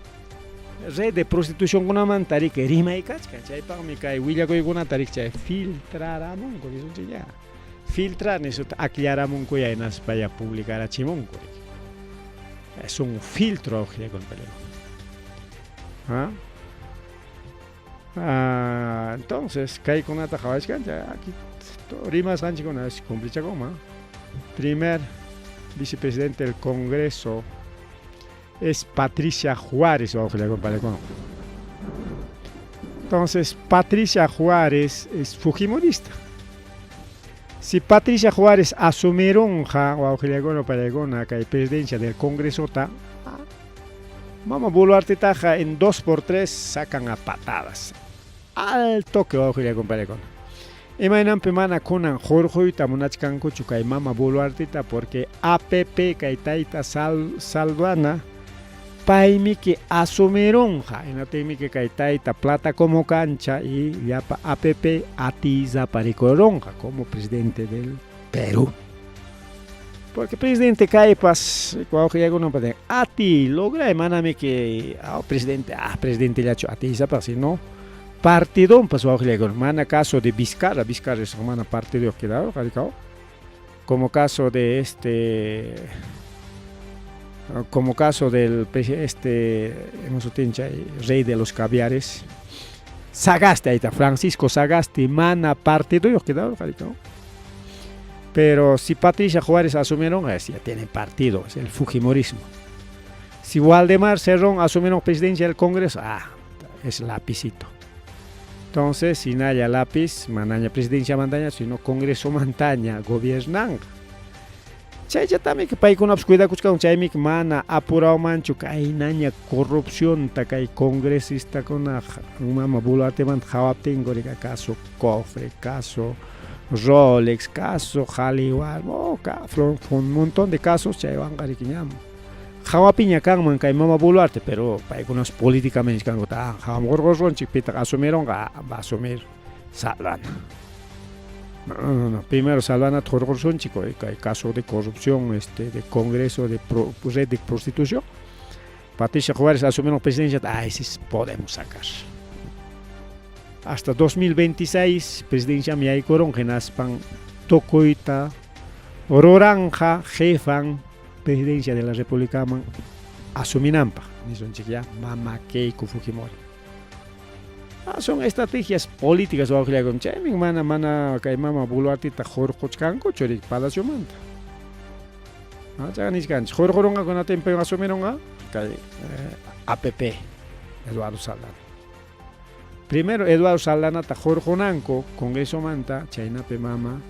red de prostitucionkunamanta riki rimaykachkan, chaypaqmi kay willakuykunata riki chay filtraramunku, nisunchik ya. Filtrar nisuta aklaramunku ya hinaspa ya publicarachimunku. Es un filtro. ¿Ah? Ah, entonces, kaykunata qhawachkanchik aquí rimasqanchikkuna cumplichakunman. Primer vicepresidente del Congreso es Patricia Juárez. Entonces, Patricia Juárez es fujimorista. Si Patricia Juárez asumirunqa wawqillakuna paykuna kay presidencia del Congreso ta, mama Boluartetaqa en 2 por 3 sacan a patadas. Al toque wawqillakuna paykuna. Imaynanpi mana kunan hurquyta munachkankuchu kay mama Boluarteta porque APP kay tayta Salduana paymiki asumirunqa, hinaptinmiki kay tayta plata como cancha y llapa APP atizaparikuronqa como presidente del Perú. Porque presidente kaypas wawqillakuna ati logray manamiki presidente presidente llachu atiysapas sino partidonpas wawqillakuna, mana caso de Vizcarra, Vizcarra es mana partido quedado, como caso de este como caso del este rey de los caviares Sagasti, ahí está, Francisco Sagasti, mana partido quedado, pero si Patricia Juárez asumieron, ya tienen partido, es el fujimorismo. Si Waldemar Cerrón asumieron presidencia del Congreso, es lapicito. Entonces, si naya lápiz, manaña presidencia mantaña, sino Congreso mantaña, gobiernan. Chaychatami paykunapas cuidakuchkan, chaymi mana apurawmanchu kaynaña corrupción ta kay congresistakuna mama Boluartemanta qhawaptinku rika caso Cofre, caso Rolex, caso Jaliwar, oh, un montón de casos chaywanqa riki ñam hawapiña kanman kay mama Boluarte, pero paykunas políticamente kanku hawam pitaq asumironqa, va a asumir Salvana. No, no, no. Primero Salvana hurqursunchik kay caso de corrupción de Congreso de red de prostitución. Patricia Juárez asumieron presidencia, ay, sí podemos sacar. Hasta 2026 presidencia mi yaykurun hinaspan tukuyta ruranqa jefan presidencia de la República man asuminanpaq nisunchik ya mama Keiko Fujimori. Son estrategias políticas wawqillakuna, chaymi mana mana kay mama Boluarteta hurquchkankuchu riki palaciomanta. Chaqa nichkanchik hurqurunqaku hinaptin asumirunqa kay APP Eduardo Saldanha. Primero Eduardo Saldanata hurqunanku Congresomanta, chaynapi mama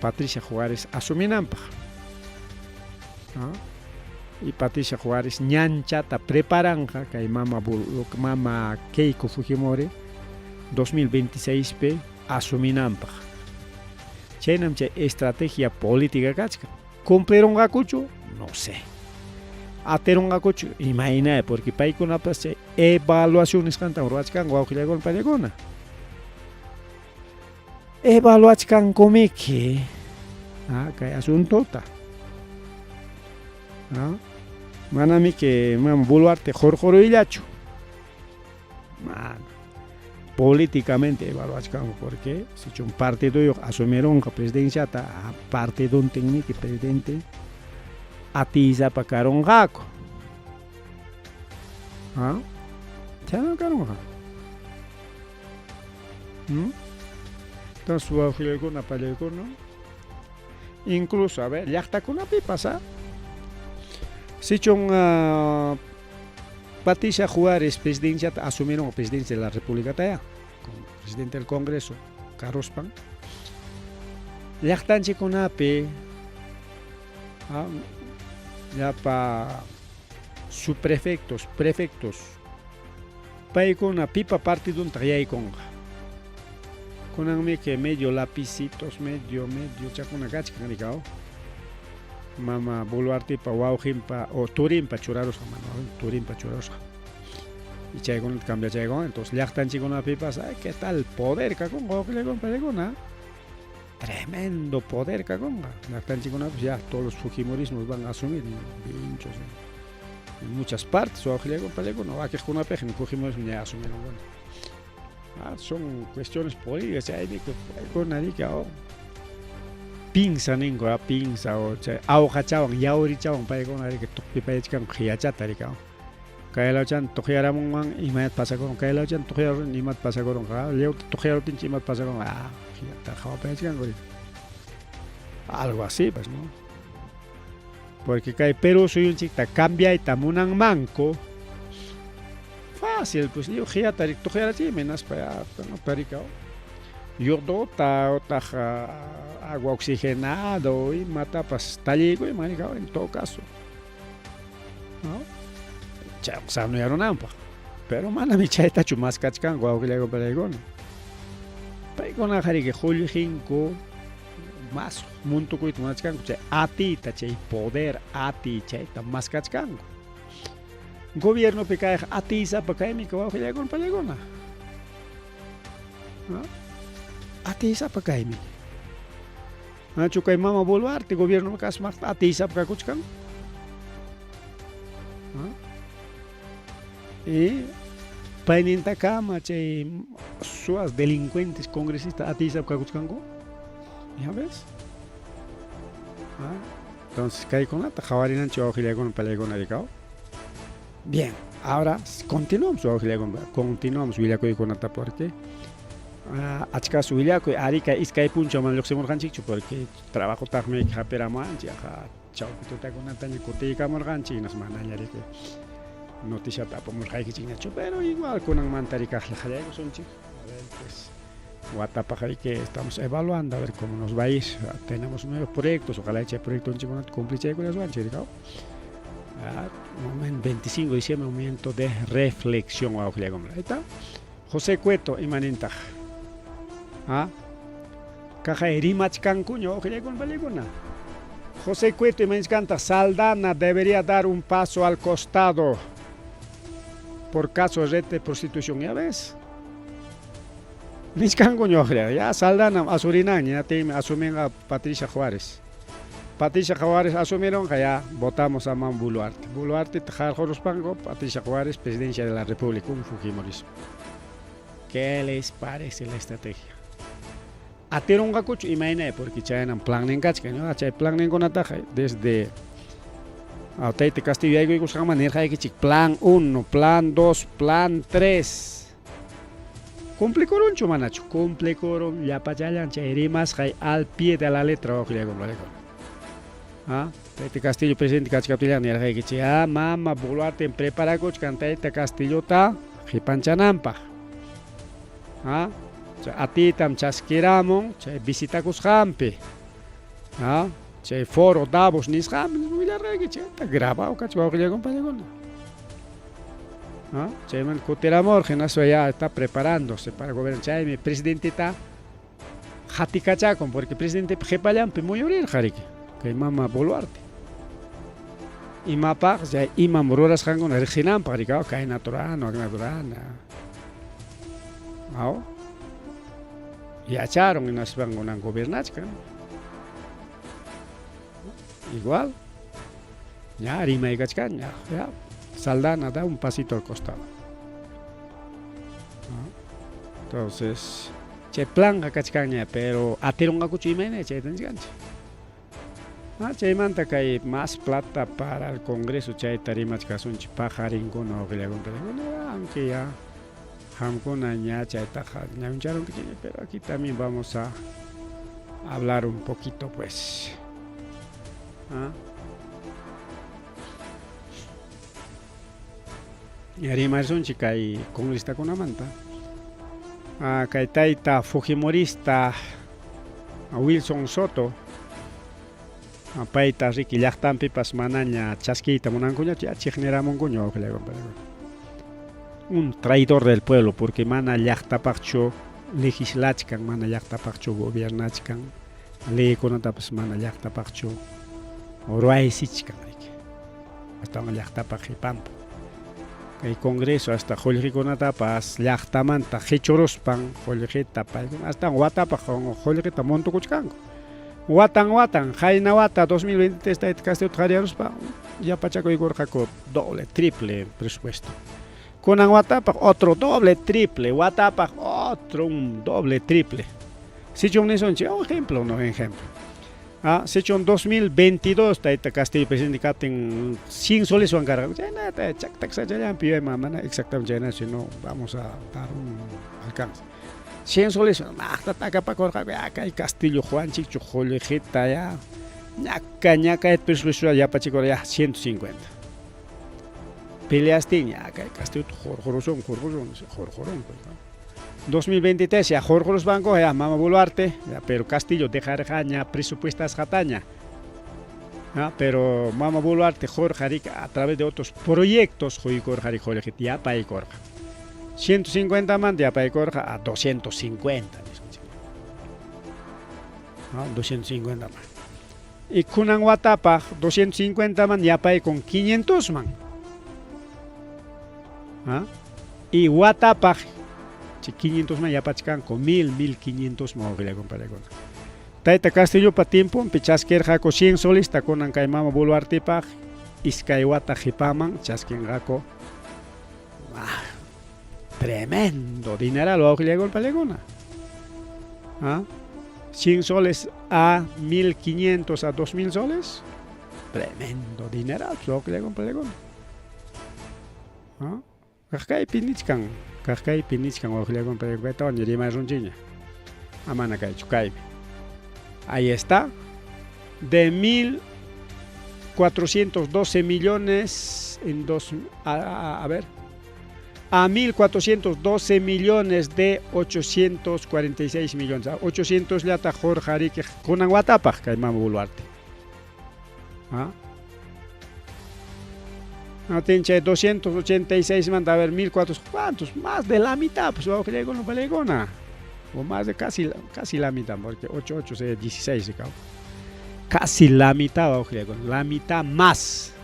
Patricia Juárez asuminanpaq. Y Patricia Juárez ñanchata preparanqa kay mama, mama Keiko Fujimori 2026pi asuminanpaq. Chaynam chay estrategia política kachkan. Cumplirunqakuchu? No sé. Atirunqakuchu? Imayna, porque paykunapas chay evaluación nisqantam ruwachkanku wawqillakuna payllakuna. Evaluachkankumiki kay asuntota. Manamiki mama Boluarte hurquruyllachu. Mana. Políticamente evaluachkanku porque sichum partidoyuq asumirunqa presidenciata, partiduntinmiki presidente atiysapa karunqaku. Chayna karunqa. Entonces, wawqillaykuna, pallaykuna, incluso, a ver, llaqtakunapipas, sichum Patricia Juárez presidenciata asumirunqa presidencia de la República como presidente del Congreso karuspan, llaqtanchikkunapi llapa subprefectos, prefectos, paykuna pipa partidontaq yaykunqa. Kunanmi que medio lapicitos, medio, medio chakuna kachkan rikaw. Mama Boluartepa wawqinpa o turinpa churarusqa, mana turinpa churarusqa. Y chaykunata cambiachaykun, entonces llaqtanchikkunapipas, ay, ¿qué tal poder kakunqa wawqillakuna paykuna? Tremendo poder kakunqa. Llaqtanchikkunapas ya todos los fujimorismos van a asumir, Vinchos, en muchas partes, wawqillakuna paykuna, wakiqkunapiqa fujimorismo ya asumiron. Son cuestiones políticas, chaymi paykuna rika pinza ninku, pinza o chay awqachawan yawrichawan paykuna rika tuqpipayachkanku qiyachata rika. Kay lawchan tuqyaramunman imayat pasakurun, kay lawchan tuqyarun imat pasakurunqa, lliwta tuqyaruptinchik imat pasakurun, qiyata qhawapayachkanku rika. Algo así, pues, ¿no? Porque kay Perú suyunchikta cambiayta munanmanku, fácil, pues, lliw qiyata tuqyarachiymi hinaspa rika. Yodota otaq agua oxigenado imatapas talliykuyman rika en todo caso. ¿No? Chay sanuyarunanpaq. Pero manami chaytachu maskachkanku wawqillaykuna pallaykuna. Paykunaqa riki qullqinku mas muntukuyta munachkanku chay atiyta, chay poder atiy chayta maskachkanku. Gobiernopi kayqa atiysapa kaymi wawqillaykuna pallaykuna. Atiysapa kaymi. Manachu kay mama Boluarte gobierno kasmaqta atiysapa kakuchkan? Y paynintakama chay suas delincuentes congresistas atiysapa kakuchkanku? ¿Ya ves? Entonces kaykunata qhawarinanchik wawqillaykuna pallaykuna rikaw. Bien, ahora continuamos wawqillaykuna, continuamos willakuykunata porque achkas willakuy ari kay iskay punchaw mana lluqsimurqanchikchu porque trabajotaqmi hapiramuwanchik chawpi tutakunataña kutiykamurqanchik hinaspa manaña riki noticiata apamurqaykichikñachu, pero igual kunanmanta rikaqlla qallaykusunchik. A ver, pues, watapaq riki estamos evaluando a ver cómo nos va a ir. Tenemos nuevos proyectos, ojalá chay proyectonchikkunata cumplichaykullasunchik rikaw. Momento 25 de diciembre, momento de reflexión wawqillaykuna. Ahí está. José Cueto imanintaq. Kaqay rimachkankuña wawqillaykuna pallaykuna. José Cueto imanchkantaq Saldana debería dar un paso al costado por caso de red de prostitución. ¿Ya ves? Nichkankuña wawqilla. Ya Saldana asurinanña, tinmi asuminqa Patricia Juárez. Patricia Juárez asumironqa ya votamos a Mama Boluarte. Boluarte qarquruspanku Patricia Juárez presidencia de la República, un fujimorismo. ¿Qué les parece la estrategia? Atirunqakuchu imayna, porque chaynam plannin kachkan, ¿no? Chay planninkunataqa desde tayta Castillo yaykuykusqanman nirqaykichik plan 1, plan 2, plan 3. Cumplikurunchu manachu? Cumplikurun llapachallan chay rimasqay al pie de la letra wawqillaykuna. Tayta Castillo presidente kachkaptillan nirqaykichik, mama Boluarte preparakuchkan tayta Castillota qipanchananpaq. Ha? Chay atiytam chaskiramun chay visitakusqanpi. Ha? Chay foro Davos nisqanpi willarqayki chayta grabado kachkan wawqillay compañekuna. Ha? Chaymanta kutiramurqa hinaspa ya está preparándose para gobernar. Chaymi presidenteta qatikachakun porque presidentepa qhipallanpi muyurirqa riki kay mama Boluarte. Imapaq chay imam rurasqankuna riqsinanpaq riki, kayna rurana, wakna rurana. Aw? Yacharun hinaspan kunan gobernachkan. Igual. Ña rimaykachkan ña, ya. Saldana da un pasito al costado. Entonces, chay planqa kachkanña, pero atirunqakuchu imayna chayta nichkanchik. Ah, chaymanta kay más plata para el Congreso chayta rimachkasunchik paqarinkuna wawqillakunata aunque ya qamkuna ña chaytaqa ñawincharunkichikña, pero aquí también vamos a hablar un poquito pues. ¿Ah? Rimasunchik kay congresitakunamanta. Ah, kay tayta Fujimorista Wilson Soto ah, payta riki llaqtanpipas manaña chaskiyta munankuñachu, ya chiqniramunkuña wawqillaykunapaq. Un traidor del pueblo porque mana llaqtapaqchu legislachkan, mana llaqtapaqchu gobiernachkan, leykunatapas mana llaqtapaqchu ruwaysichkan riki. Astawan llaqtapaq qhipanpa. Kay Congreso hasta qullqikunatapas llaqtamanta qichuruspan qullqita paykuna astawan watapaq qullqita montukuchkanku. Watan watan, qayna wata 2023 tayta Castillo qhariyaruspa yapachakuykurqaku doble, triple presupuesto. Kunan watapaq otro doble, triple, watapaq otro un doble, triple. Sichum nisunchik, un ejemplo, no ejemplo. Ah, sichum 2022 tayta Castillo presidente kaptin 100 soleswan karqa, chaynata chaktaksachallanpi yuyayman mana exactamente chayna, sino vamos a dar un alcance. 100 soles maqta takapakurqaku, ya kay Castillo Juanchikchu qullqita ya ñaka ñaka presupuesto yapachikurqa ya 150. Peleastin ya kay Castillo hurqurusun hurqurusun hurqurunku. 2023 ya hurquruspanku ya mama Boluarte, ya, pero Castillo dejarqaña presupuestasqataña. Ya, pero mama Boluarte hurqarik a través de otros proyectos huykurqarik qullqita yapaykurqa. 150 manta yapaykurqa a 250 nisqanchik. ¿No? 250 man. Y kunan watapaq 250 man yapaykun 500 man. ¿Ah? Y watapaq 500 man yapachkanku 1000, 1500 man wawqillakuna parakuna. Tayta Castillopa tiemponpi chaskirqaku 100 solista kunan kay mama Boluartepaq iskay wata qhipaman chaskinqaku ah, tremendo dineral wawqillakuna parakuna. ¿Ah? 100 soles a 1500 a 2000 soles, tremendo dineral wawqillakuna parakuna. ¿Ah? Kaqkaypi nichkan, kaqkaypi nichkan wawqillakuna parakuna rimarunchikña. Amana kaychu kaypi. Ahí está. De 1.412 millones en dos, a ver, a 1.412 millones de 846 millones. 800 llata hurqariki kunan watapaq kay mama Boluarte. ¿Ah? No tiene 286 manda a ver 1400 cuántos, más de la mitad, pues wawqillakuna palikuna. O más de casi, casi la mitad, porque 8, 8 sería 16, se Casi la mitad, wawqillakuna, la mitad más.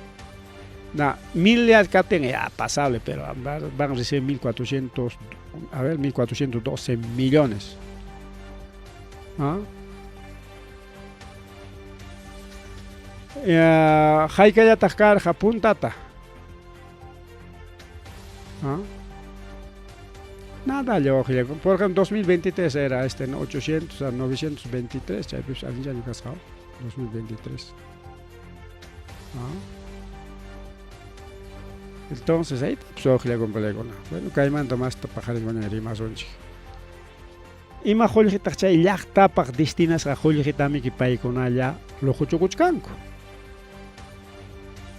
Na, mil kaptin ya pasable, pero van a recibir 1400, a ver, 1412 millones. ¿Ah? Hayk'allataq karqa puntata. ¿Ah? Nada, por ejemplo, 2023 era este, 800 a 923, chaypis allinchaña kasqa, 2023. ¿Ah? Entonces, ahí pues, bueno, kaymanta masta paqarinkuña rimasunchik. Ima qullqitaq chay llaqtapaq destinasqa qullqitamiki paykunalla luquchukuchkanku.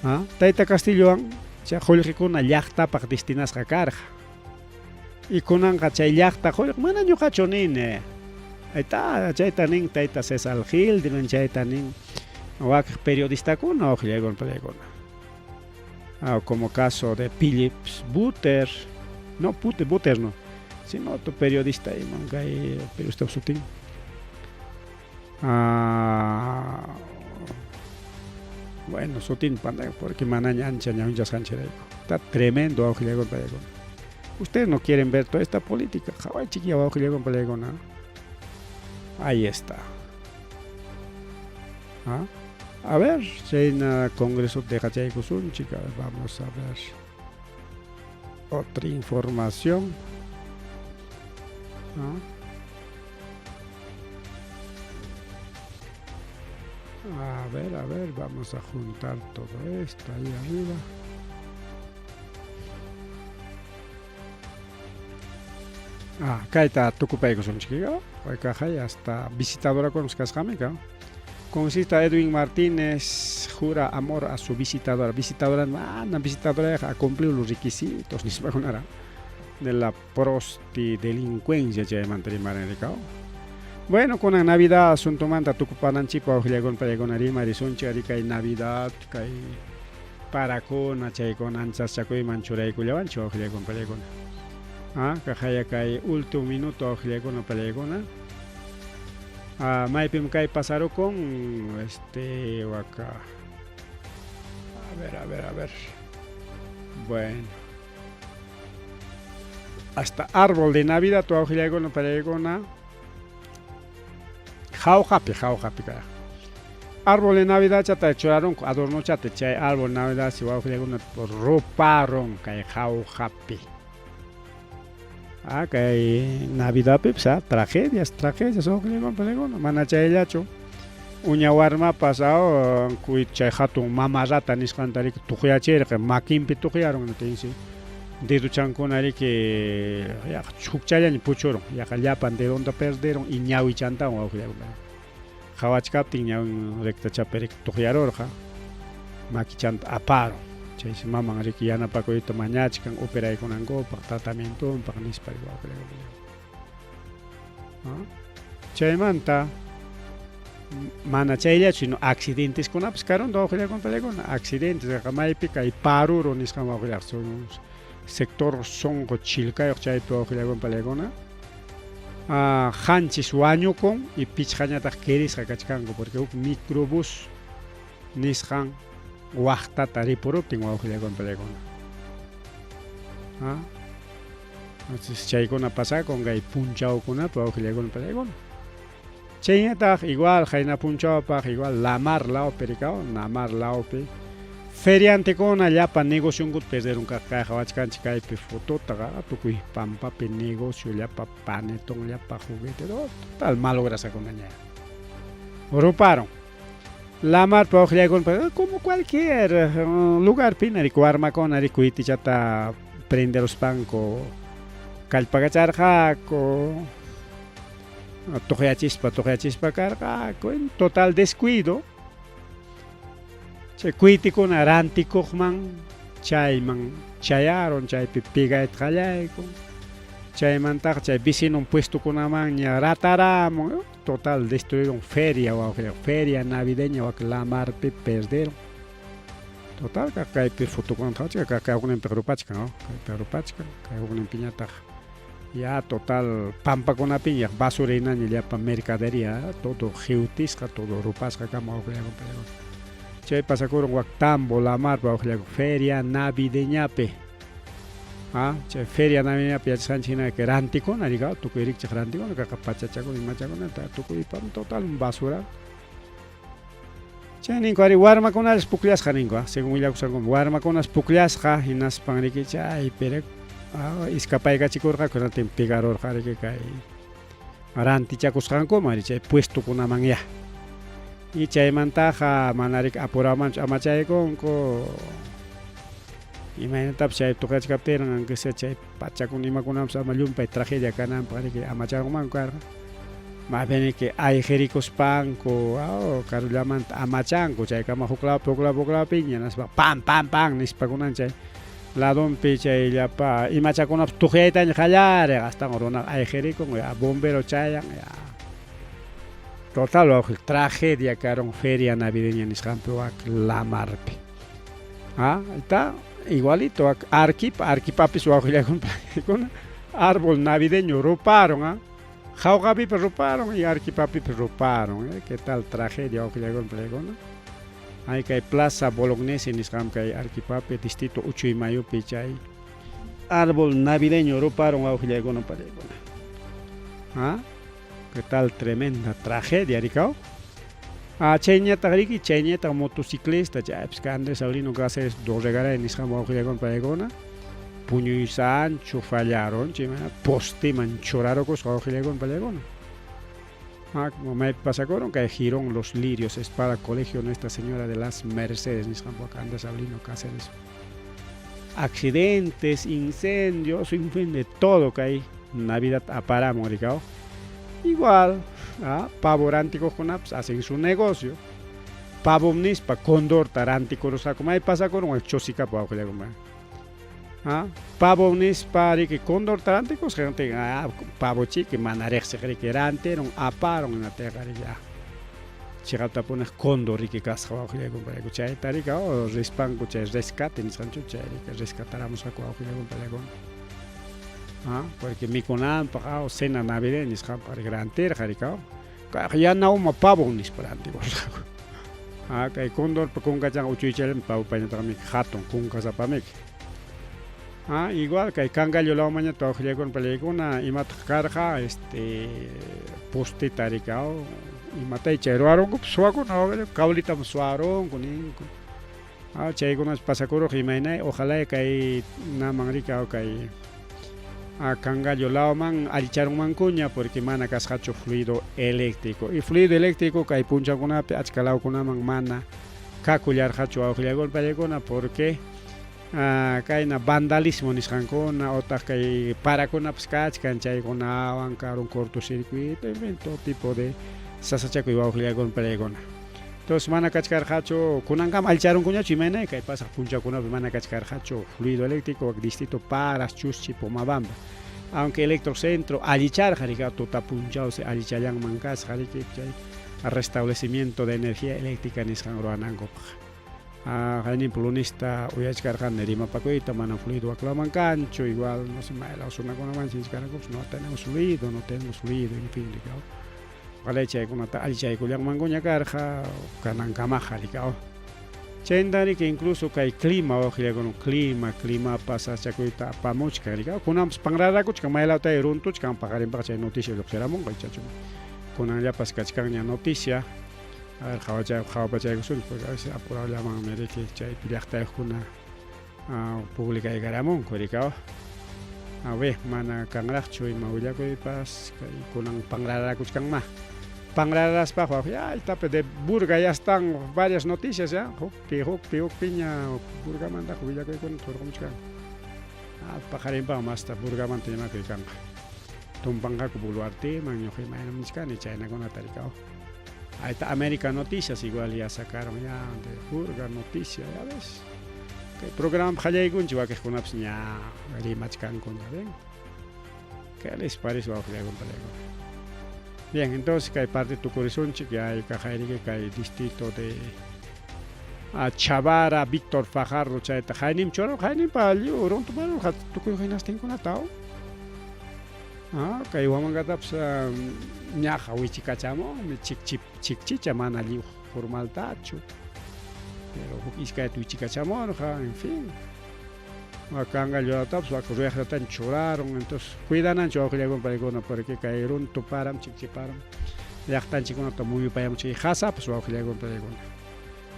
¿Ah? Tayta Castillowan chay qullqikuna llaqtapaq destinasqa karqa. Y kunanqa chay llaqta qullqi mana ñuqachu nini. Ayta chayta nin tayta César Gildiman chayta nin wakiq periodistakuna uqllaykuna pallaykuna. Ah, como caso de Philips Buter, no Buter, Buter no, sino otro periodista iman kay periodista sutin. Ah, bueno, sutin pantalla porque manaña ancha ñawinchasqanchirayku. Está tremendo wawqillaykuna pallaykuna. Ustedes no quieren ver toda esta política. Qhawaychik wawqillaykuna pallaykuna. Ahí está. ¿Ah? A ver, chayna Congreso deqachaykusunchik. Vamos a ver otra información. ¿Ah? A ver, a ver, vamos a juntar todo esto ahí arriba. Ah, kayta tukupaykusunchik, kay hasta visitadora kasqami. Congresista Edwin Martínez jura amor a su visitadora. Visitadora, mana visitadora ha cumplido los requisitos nispakunara de la prosti-delincuencia chaymanta rimarin. Bueno, con la Navidad asuntomanta tukupananchikpa uqllakuna paykuna rimarisunchik ari kay Navidad kay parakuna chaykuna anchaschakuyman churaykullawanchik uqllakuna paykuna. Ah, kaqaya kay último minuto uqllakuna paykuna. Ah, maypim kay pasarukun este waka. A ver, a ver, a ver. Bueno. Hasta árbol de Navidad tu uqllakuna paykuna. Jaujapi, jaujapi kara. Árbol de Navidad chata churarunku adorno chata chay árbol de Navidad si wawqillakuna ruparon kay jaujapi. Ah, kay Navidadpi pues, ah, tragedias, tragedias wawqillakuna paykuna mana chayllachu. Uña warmapas ah, chay hatun mama rata nisqanta riki tuqyachirqa makinpi tuqyarun tinsi deduchankuna riki yaqa chukchallaña puchurun yaqa llapan dedonta perderun y ñawichantawan wawqillakuna. Qhawachkaptin ñawin rectachapi riki tuqyarurqa makichanta aparun chaysi maman riki yanapakuyta mañachkan operaykunankupaq tratamientonpaq nispa wawqillakuna. Chaymanta mana chayllachu sino accidenteskunapas karunta wawqillakuna paykuna accidentes maypi kay Paruro nisqan wawqillaq sector Sonqo Chilcayuq chaypi wawqillakuna paykuna qanchis wañukun y pichqañataq kirisqa kachkanku porque huk microbús nisqan waqtata ripuruptin wawqillakuna paykuna. Entonces chaykuna pasakun kay punchawkunapi wawqillakuna paykuna. Chayñataq igual qayna punchawpaq igual Lamar lawpi rikaw Lamar lawpi feriantekuna llapa negocionkuta perderun kaq kay qhawachkanchik kaypi fotota tukuy pampapi negocio llapa panetón llapa juguete total malograsqakunaña ruparon. Lamarpi wawqillakuna como cualquier lugarpi riki warmakuna riki kuytichata prenderuspanku kallpakacharqaku tuqyachispa tuqyachispa karqaku en total descuido chay kuytikuna rantikuqman chayman chayarun chaypi pegayta qallaykun chaymantaqa chay vecinon puestokunamanña rataramun total destruyeron feria wawqillakuna feria navideña wak Lamarpi perderon. Total kaypi fotokunata qhawachkan kay hukninpi rupachkan kaypi rupachkan kay hukninpiñataq ya total pampakunapiña basura hinaña llapa mercadería todo qiwtisqa todo rupasqa kama wawqillakuna paykuna. Chay pasakurun wak Tambo Lamarpi wawqillakuna feria navideñapi. Ah, chay feria navideñapi yachasqanchik hina kay rantikuna rika tukuy rikchaq rantikuna kaqa pachachakuna imachakuna tukuy total basura. Chay ninku ari warmakunalas pukllasqa ninku según willakusqanku warmakunas pukllasqa hinaspan riki chaypi iskapaykachikurqaku hinaptin pegarurqa riki kay rantichakusqankuman chay puestokunaman ya. Y chaymantaqa mana riki apuramanchu amachaykunku imaynatapas chay tuqyachkaptin aunque sea chay pachakuna imakunapas ama llumpay tragedia kananpaq riki amachankumanku karqa. Más bien que ayqirikuspanku karullamanta amachanku chaykama huklawpi huklawpi huklawpiña hinaspa pam pam pam nispakunan chay Ladonpi chay llapa imachakunapas tuqyaytaña qallariq, astawan runaqa ayqirikun, ya bombero chayan, ya. Total wawqi tragedia karun feria navideña nisqanpi wak lamarpi. Ah, está igualito wak Arquipa, Arquipapis wawqillakuna árbol navideño ruparon, ah. Jaujapipas ruparon y Arquipapipas ruparon, eh. ¿Qué tal tragedia wawqillakuna paykuna? Ay kay Plaza Bolognesi nisqam kay Arquipapi distrito Uchuy Mayupi chay árbol navideño ruparon wawqillaykuna paykuna. Ah, ¿qué tal tremenda tragedia rikaw? Ah, chayñataq riki, chayñataq motociclista, chaypis ka Andrés Avelino Cáceres Dorregaray nisqam wawqillaykuna paykuna puñuy sancho fallaron, chayman posteman churarukusqa wawqillaykuna paykuna. Ah, como maypi pasakuron kay Girón Los Lirios, Espada Colegio Nuestra Señora de las Mercedes nisqan Andrés Avelino Cáceres. Accidentes, incendios, en fin, de todo kay Navidad aparamos, rikaw. Igual, ah, pavo rantikuqkunapas hacen su negocio. Pavo nispa condorta rantikurusqaku may pasakurun Chosikapa wawqillakuna. Ah, pavo nispa riki condorta rantikusqa ah, pavo chiki mana riqsiq riki rantirun aparun imapiqa riki ah. Chiqaptapuni cóndor riki kasqa wawqillakuna chayta riki oh, rispanku chay rescate nisqanchu chay riki rescataramusqaku wawqillakuna paykuna. Ah, porque mikunanpaq ah, cena navideña nisqanpaq riki rantirqa riki oh. Kayqa yana uma pavo nispa rantikurqaku. Ah, kay condorpa kunkachanqa uchuychallam pavo pañataqmi hatun kunkasapamiki. Ah, igual kay Cangallo lawmañataq wawqillakuna pallaykuna imataq karqa este posteta riki oh, imatay chay ruwarunkupas suwakuna wawqillakuna cablitam suwarunku ninku. Ah, chaykunas pasakuruq imaynay ojalá kay naman riki oh, kay a Cangallo lawman allicharunmankuña porque mana kasqachu fluido eléctrico. Y fluido eléctrico kay punchawkunapi achka lawkunaman mana kakullarqachu wawqillakuna pallaykuna porque ah, kayna vandalismo nisqankuna otaq kay parakunapas kachkan chaykunawan karun cortocircuito, en fin, todo tipo de sasachakuy wawqillakuna pallaykuna. Entonces mana kachkarqachu kunankama allicharunkuñachu imaynay kay pasaq punchawkunapi mana kachkarqachu fluido eléctrico distrito Paras, Chuschi, Pomabamba. Aunque Electrocentro allicharqa riki tuta punchawsi allichallanman kasqa riki chay restablecimiento de energía eléctrica nisqan ruwanankupaq. Ah, hayninpi lunista uyachkarqani rimapakuyta mana fluido waklaman kanchu, igual no sé maylaw runakunaman chinchkarqankupas no tenemos fluido, no tenemos fluido, en fin, riki. Ojalá chaykunata allichaykullanmankuña karqa kanankamaqa riki. Chayta riki incluso kay clima wawqillakuna clima, climapas sasachakuyta apamuchkan riki. Kunanpas panrarakuchkan maylawta runtuchkan paqarinpaqa chay noticia lluqsiramunqa ichachu. Kunanllapas kachkanña noticia. A ver, qhawapachaykusunchik porque a veces apurallamanmi riki chaypi llaqtayuqkuna publicaykaramunku riki. A ver, mana kanraqchu ima willakuypas kay kunan panrarakuchkanma. Panraraspa ya etape de Burga ya están varias noticias ya, hukpi hukpi hukpiña Burgamantaqa willakuykuna turqumuchkan. Ah, paqarinpaq masta Burgamanta imakuy kanqa. Tumpanqaku Boluarteman ñuqa imaynam nichkani chaynakunata riki. Ahí está América Noticias igual ya sacaron ya de Burga Noticia, ya ves. Kay programa qallaykunchik wakiqkunapas ña rimachkanku ña ven. ¿Qué les parece wawqillakuna pallaykuna? Bien, entonces kay parte tukurisunchik ya kaqayriki kay distrito de Chavara, Víctor Fajardo chayta haynim churarqa hayninpa lliw runtuparurqa tukuy hinastinkunata. Ah, kay Huamangatapas ñaqa wichikachamunmi chikchicha mana lliw formaltachu. Pero huk iskayta wichikachamurqa, en fin. Cangallotapas wak ruyaqllataña churarun, entonces cuidananchik wawqillakuna paykuna porque kay runtu param chikchiparam llaqtanchikkunata muyupayamuchik qasapas wawqillakuna paykuna.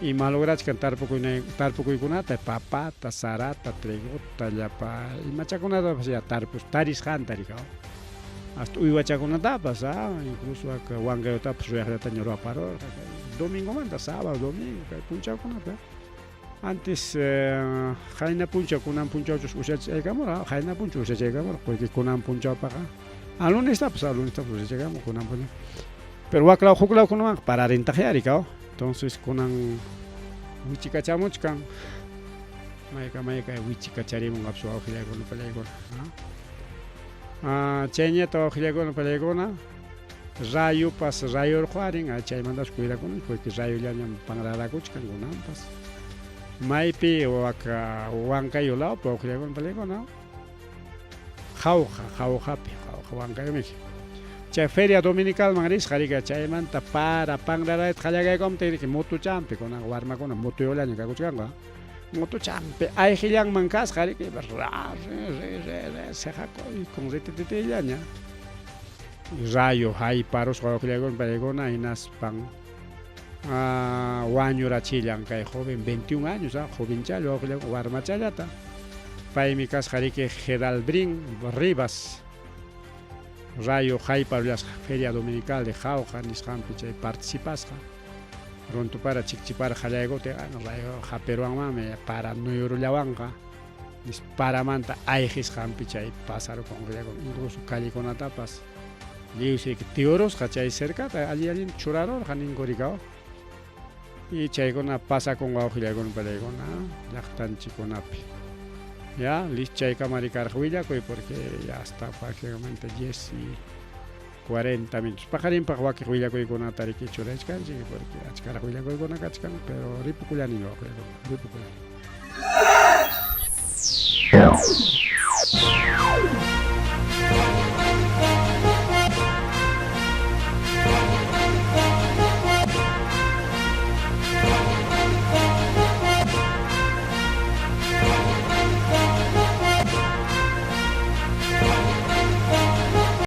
Y malograchkan tarpukuykunata papata, sarata, trigota, llapa imachakunatapas ya tarpus tarisqanta riki. Hasta uywachakunatapas, ah, incluso Huancayotapas ruyaqllataña ruwaparurqa kay domingomanta sábado, domingo kay punchawkunata. Antes qayna punchaw kunan punchawchus ushachaykamurqa, qayna punchaw ushachaykamurqa, porque kunan punchawpaqa a lunestapas, a lunestapas ushachaykamun kunan punchaw. Pero waklaw huklawkunamanqa pararintaqya riki. Entonces kunan wichikachamuchkan. Mayka mayka wichikacharimunqapas wawqillaykuna pallaykuna. Ah, chayñata wawqillaykuna pallaykuna rayupas rayurquarin, chaymantapas cuidakuna porque rayullañam panrarakuchkan kunanpas. Maypi waka Huancayo lawpi wawqillaykuna pallaykuna. Jauja, Jaujapi, Jauja Huancayomi. Chay feria dominicalman risqa rika chaymanta para panrarayta qallaraykumtin riki mutuchampi kunan warmakuna mutuyullaña kakuchkanku. Mutuchampi ayqillanman kasqa riki ra re re re re seqakuykun ritititillaña. Rayo hayparusqa wawqillaykuna paykuna hinaspan wañurachillan kay joven 21 años jovenchalla wawqillaykuna warmachallata. Paymi kasqa riki Geraldrin Rivas. Rayo hayparullasqa Feria Dominical de Jauja nisqanpi chay participasqa. Runtupara chikchipara qallaykutin rayo hapiruwanmanmi para nuyurullawanqa nispa paramanta ayqisqanpi chay pasarukun wawqillaykuna incluso callekunatapas lliwsi tiurusqa chay cercata alli allinta churarurqa ninku rikaw y chaykuna pasakun wawqillaykuna pallaykuna llaqtanchikkunapi ya listo chaykama rikarqa willakuy porque ya hasta prácticamente 10 y 40 minutos. Paqarinpaq wakiq willakuykunata riki churachkanchik porque achkaraq willakuykuna kachkan, pero ripukullani wawqillaykuna, ripukullani.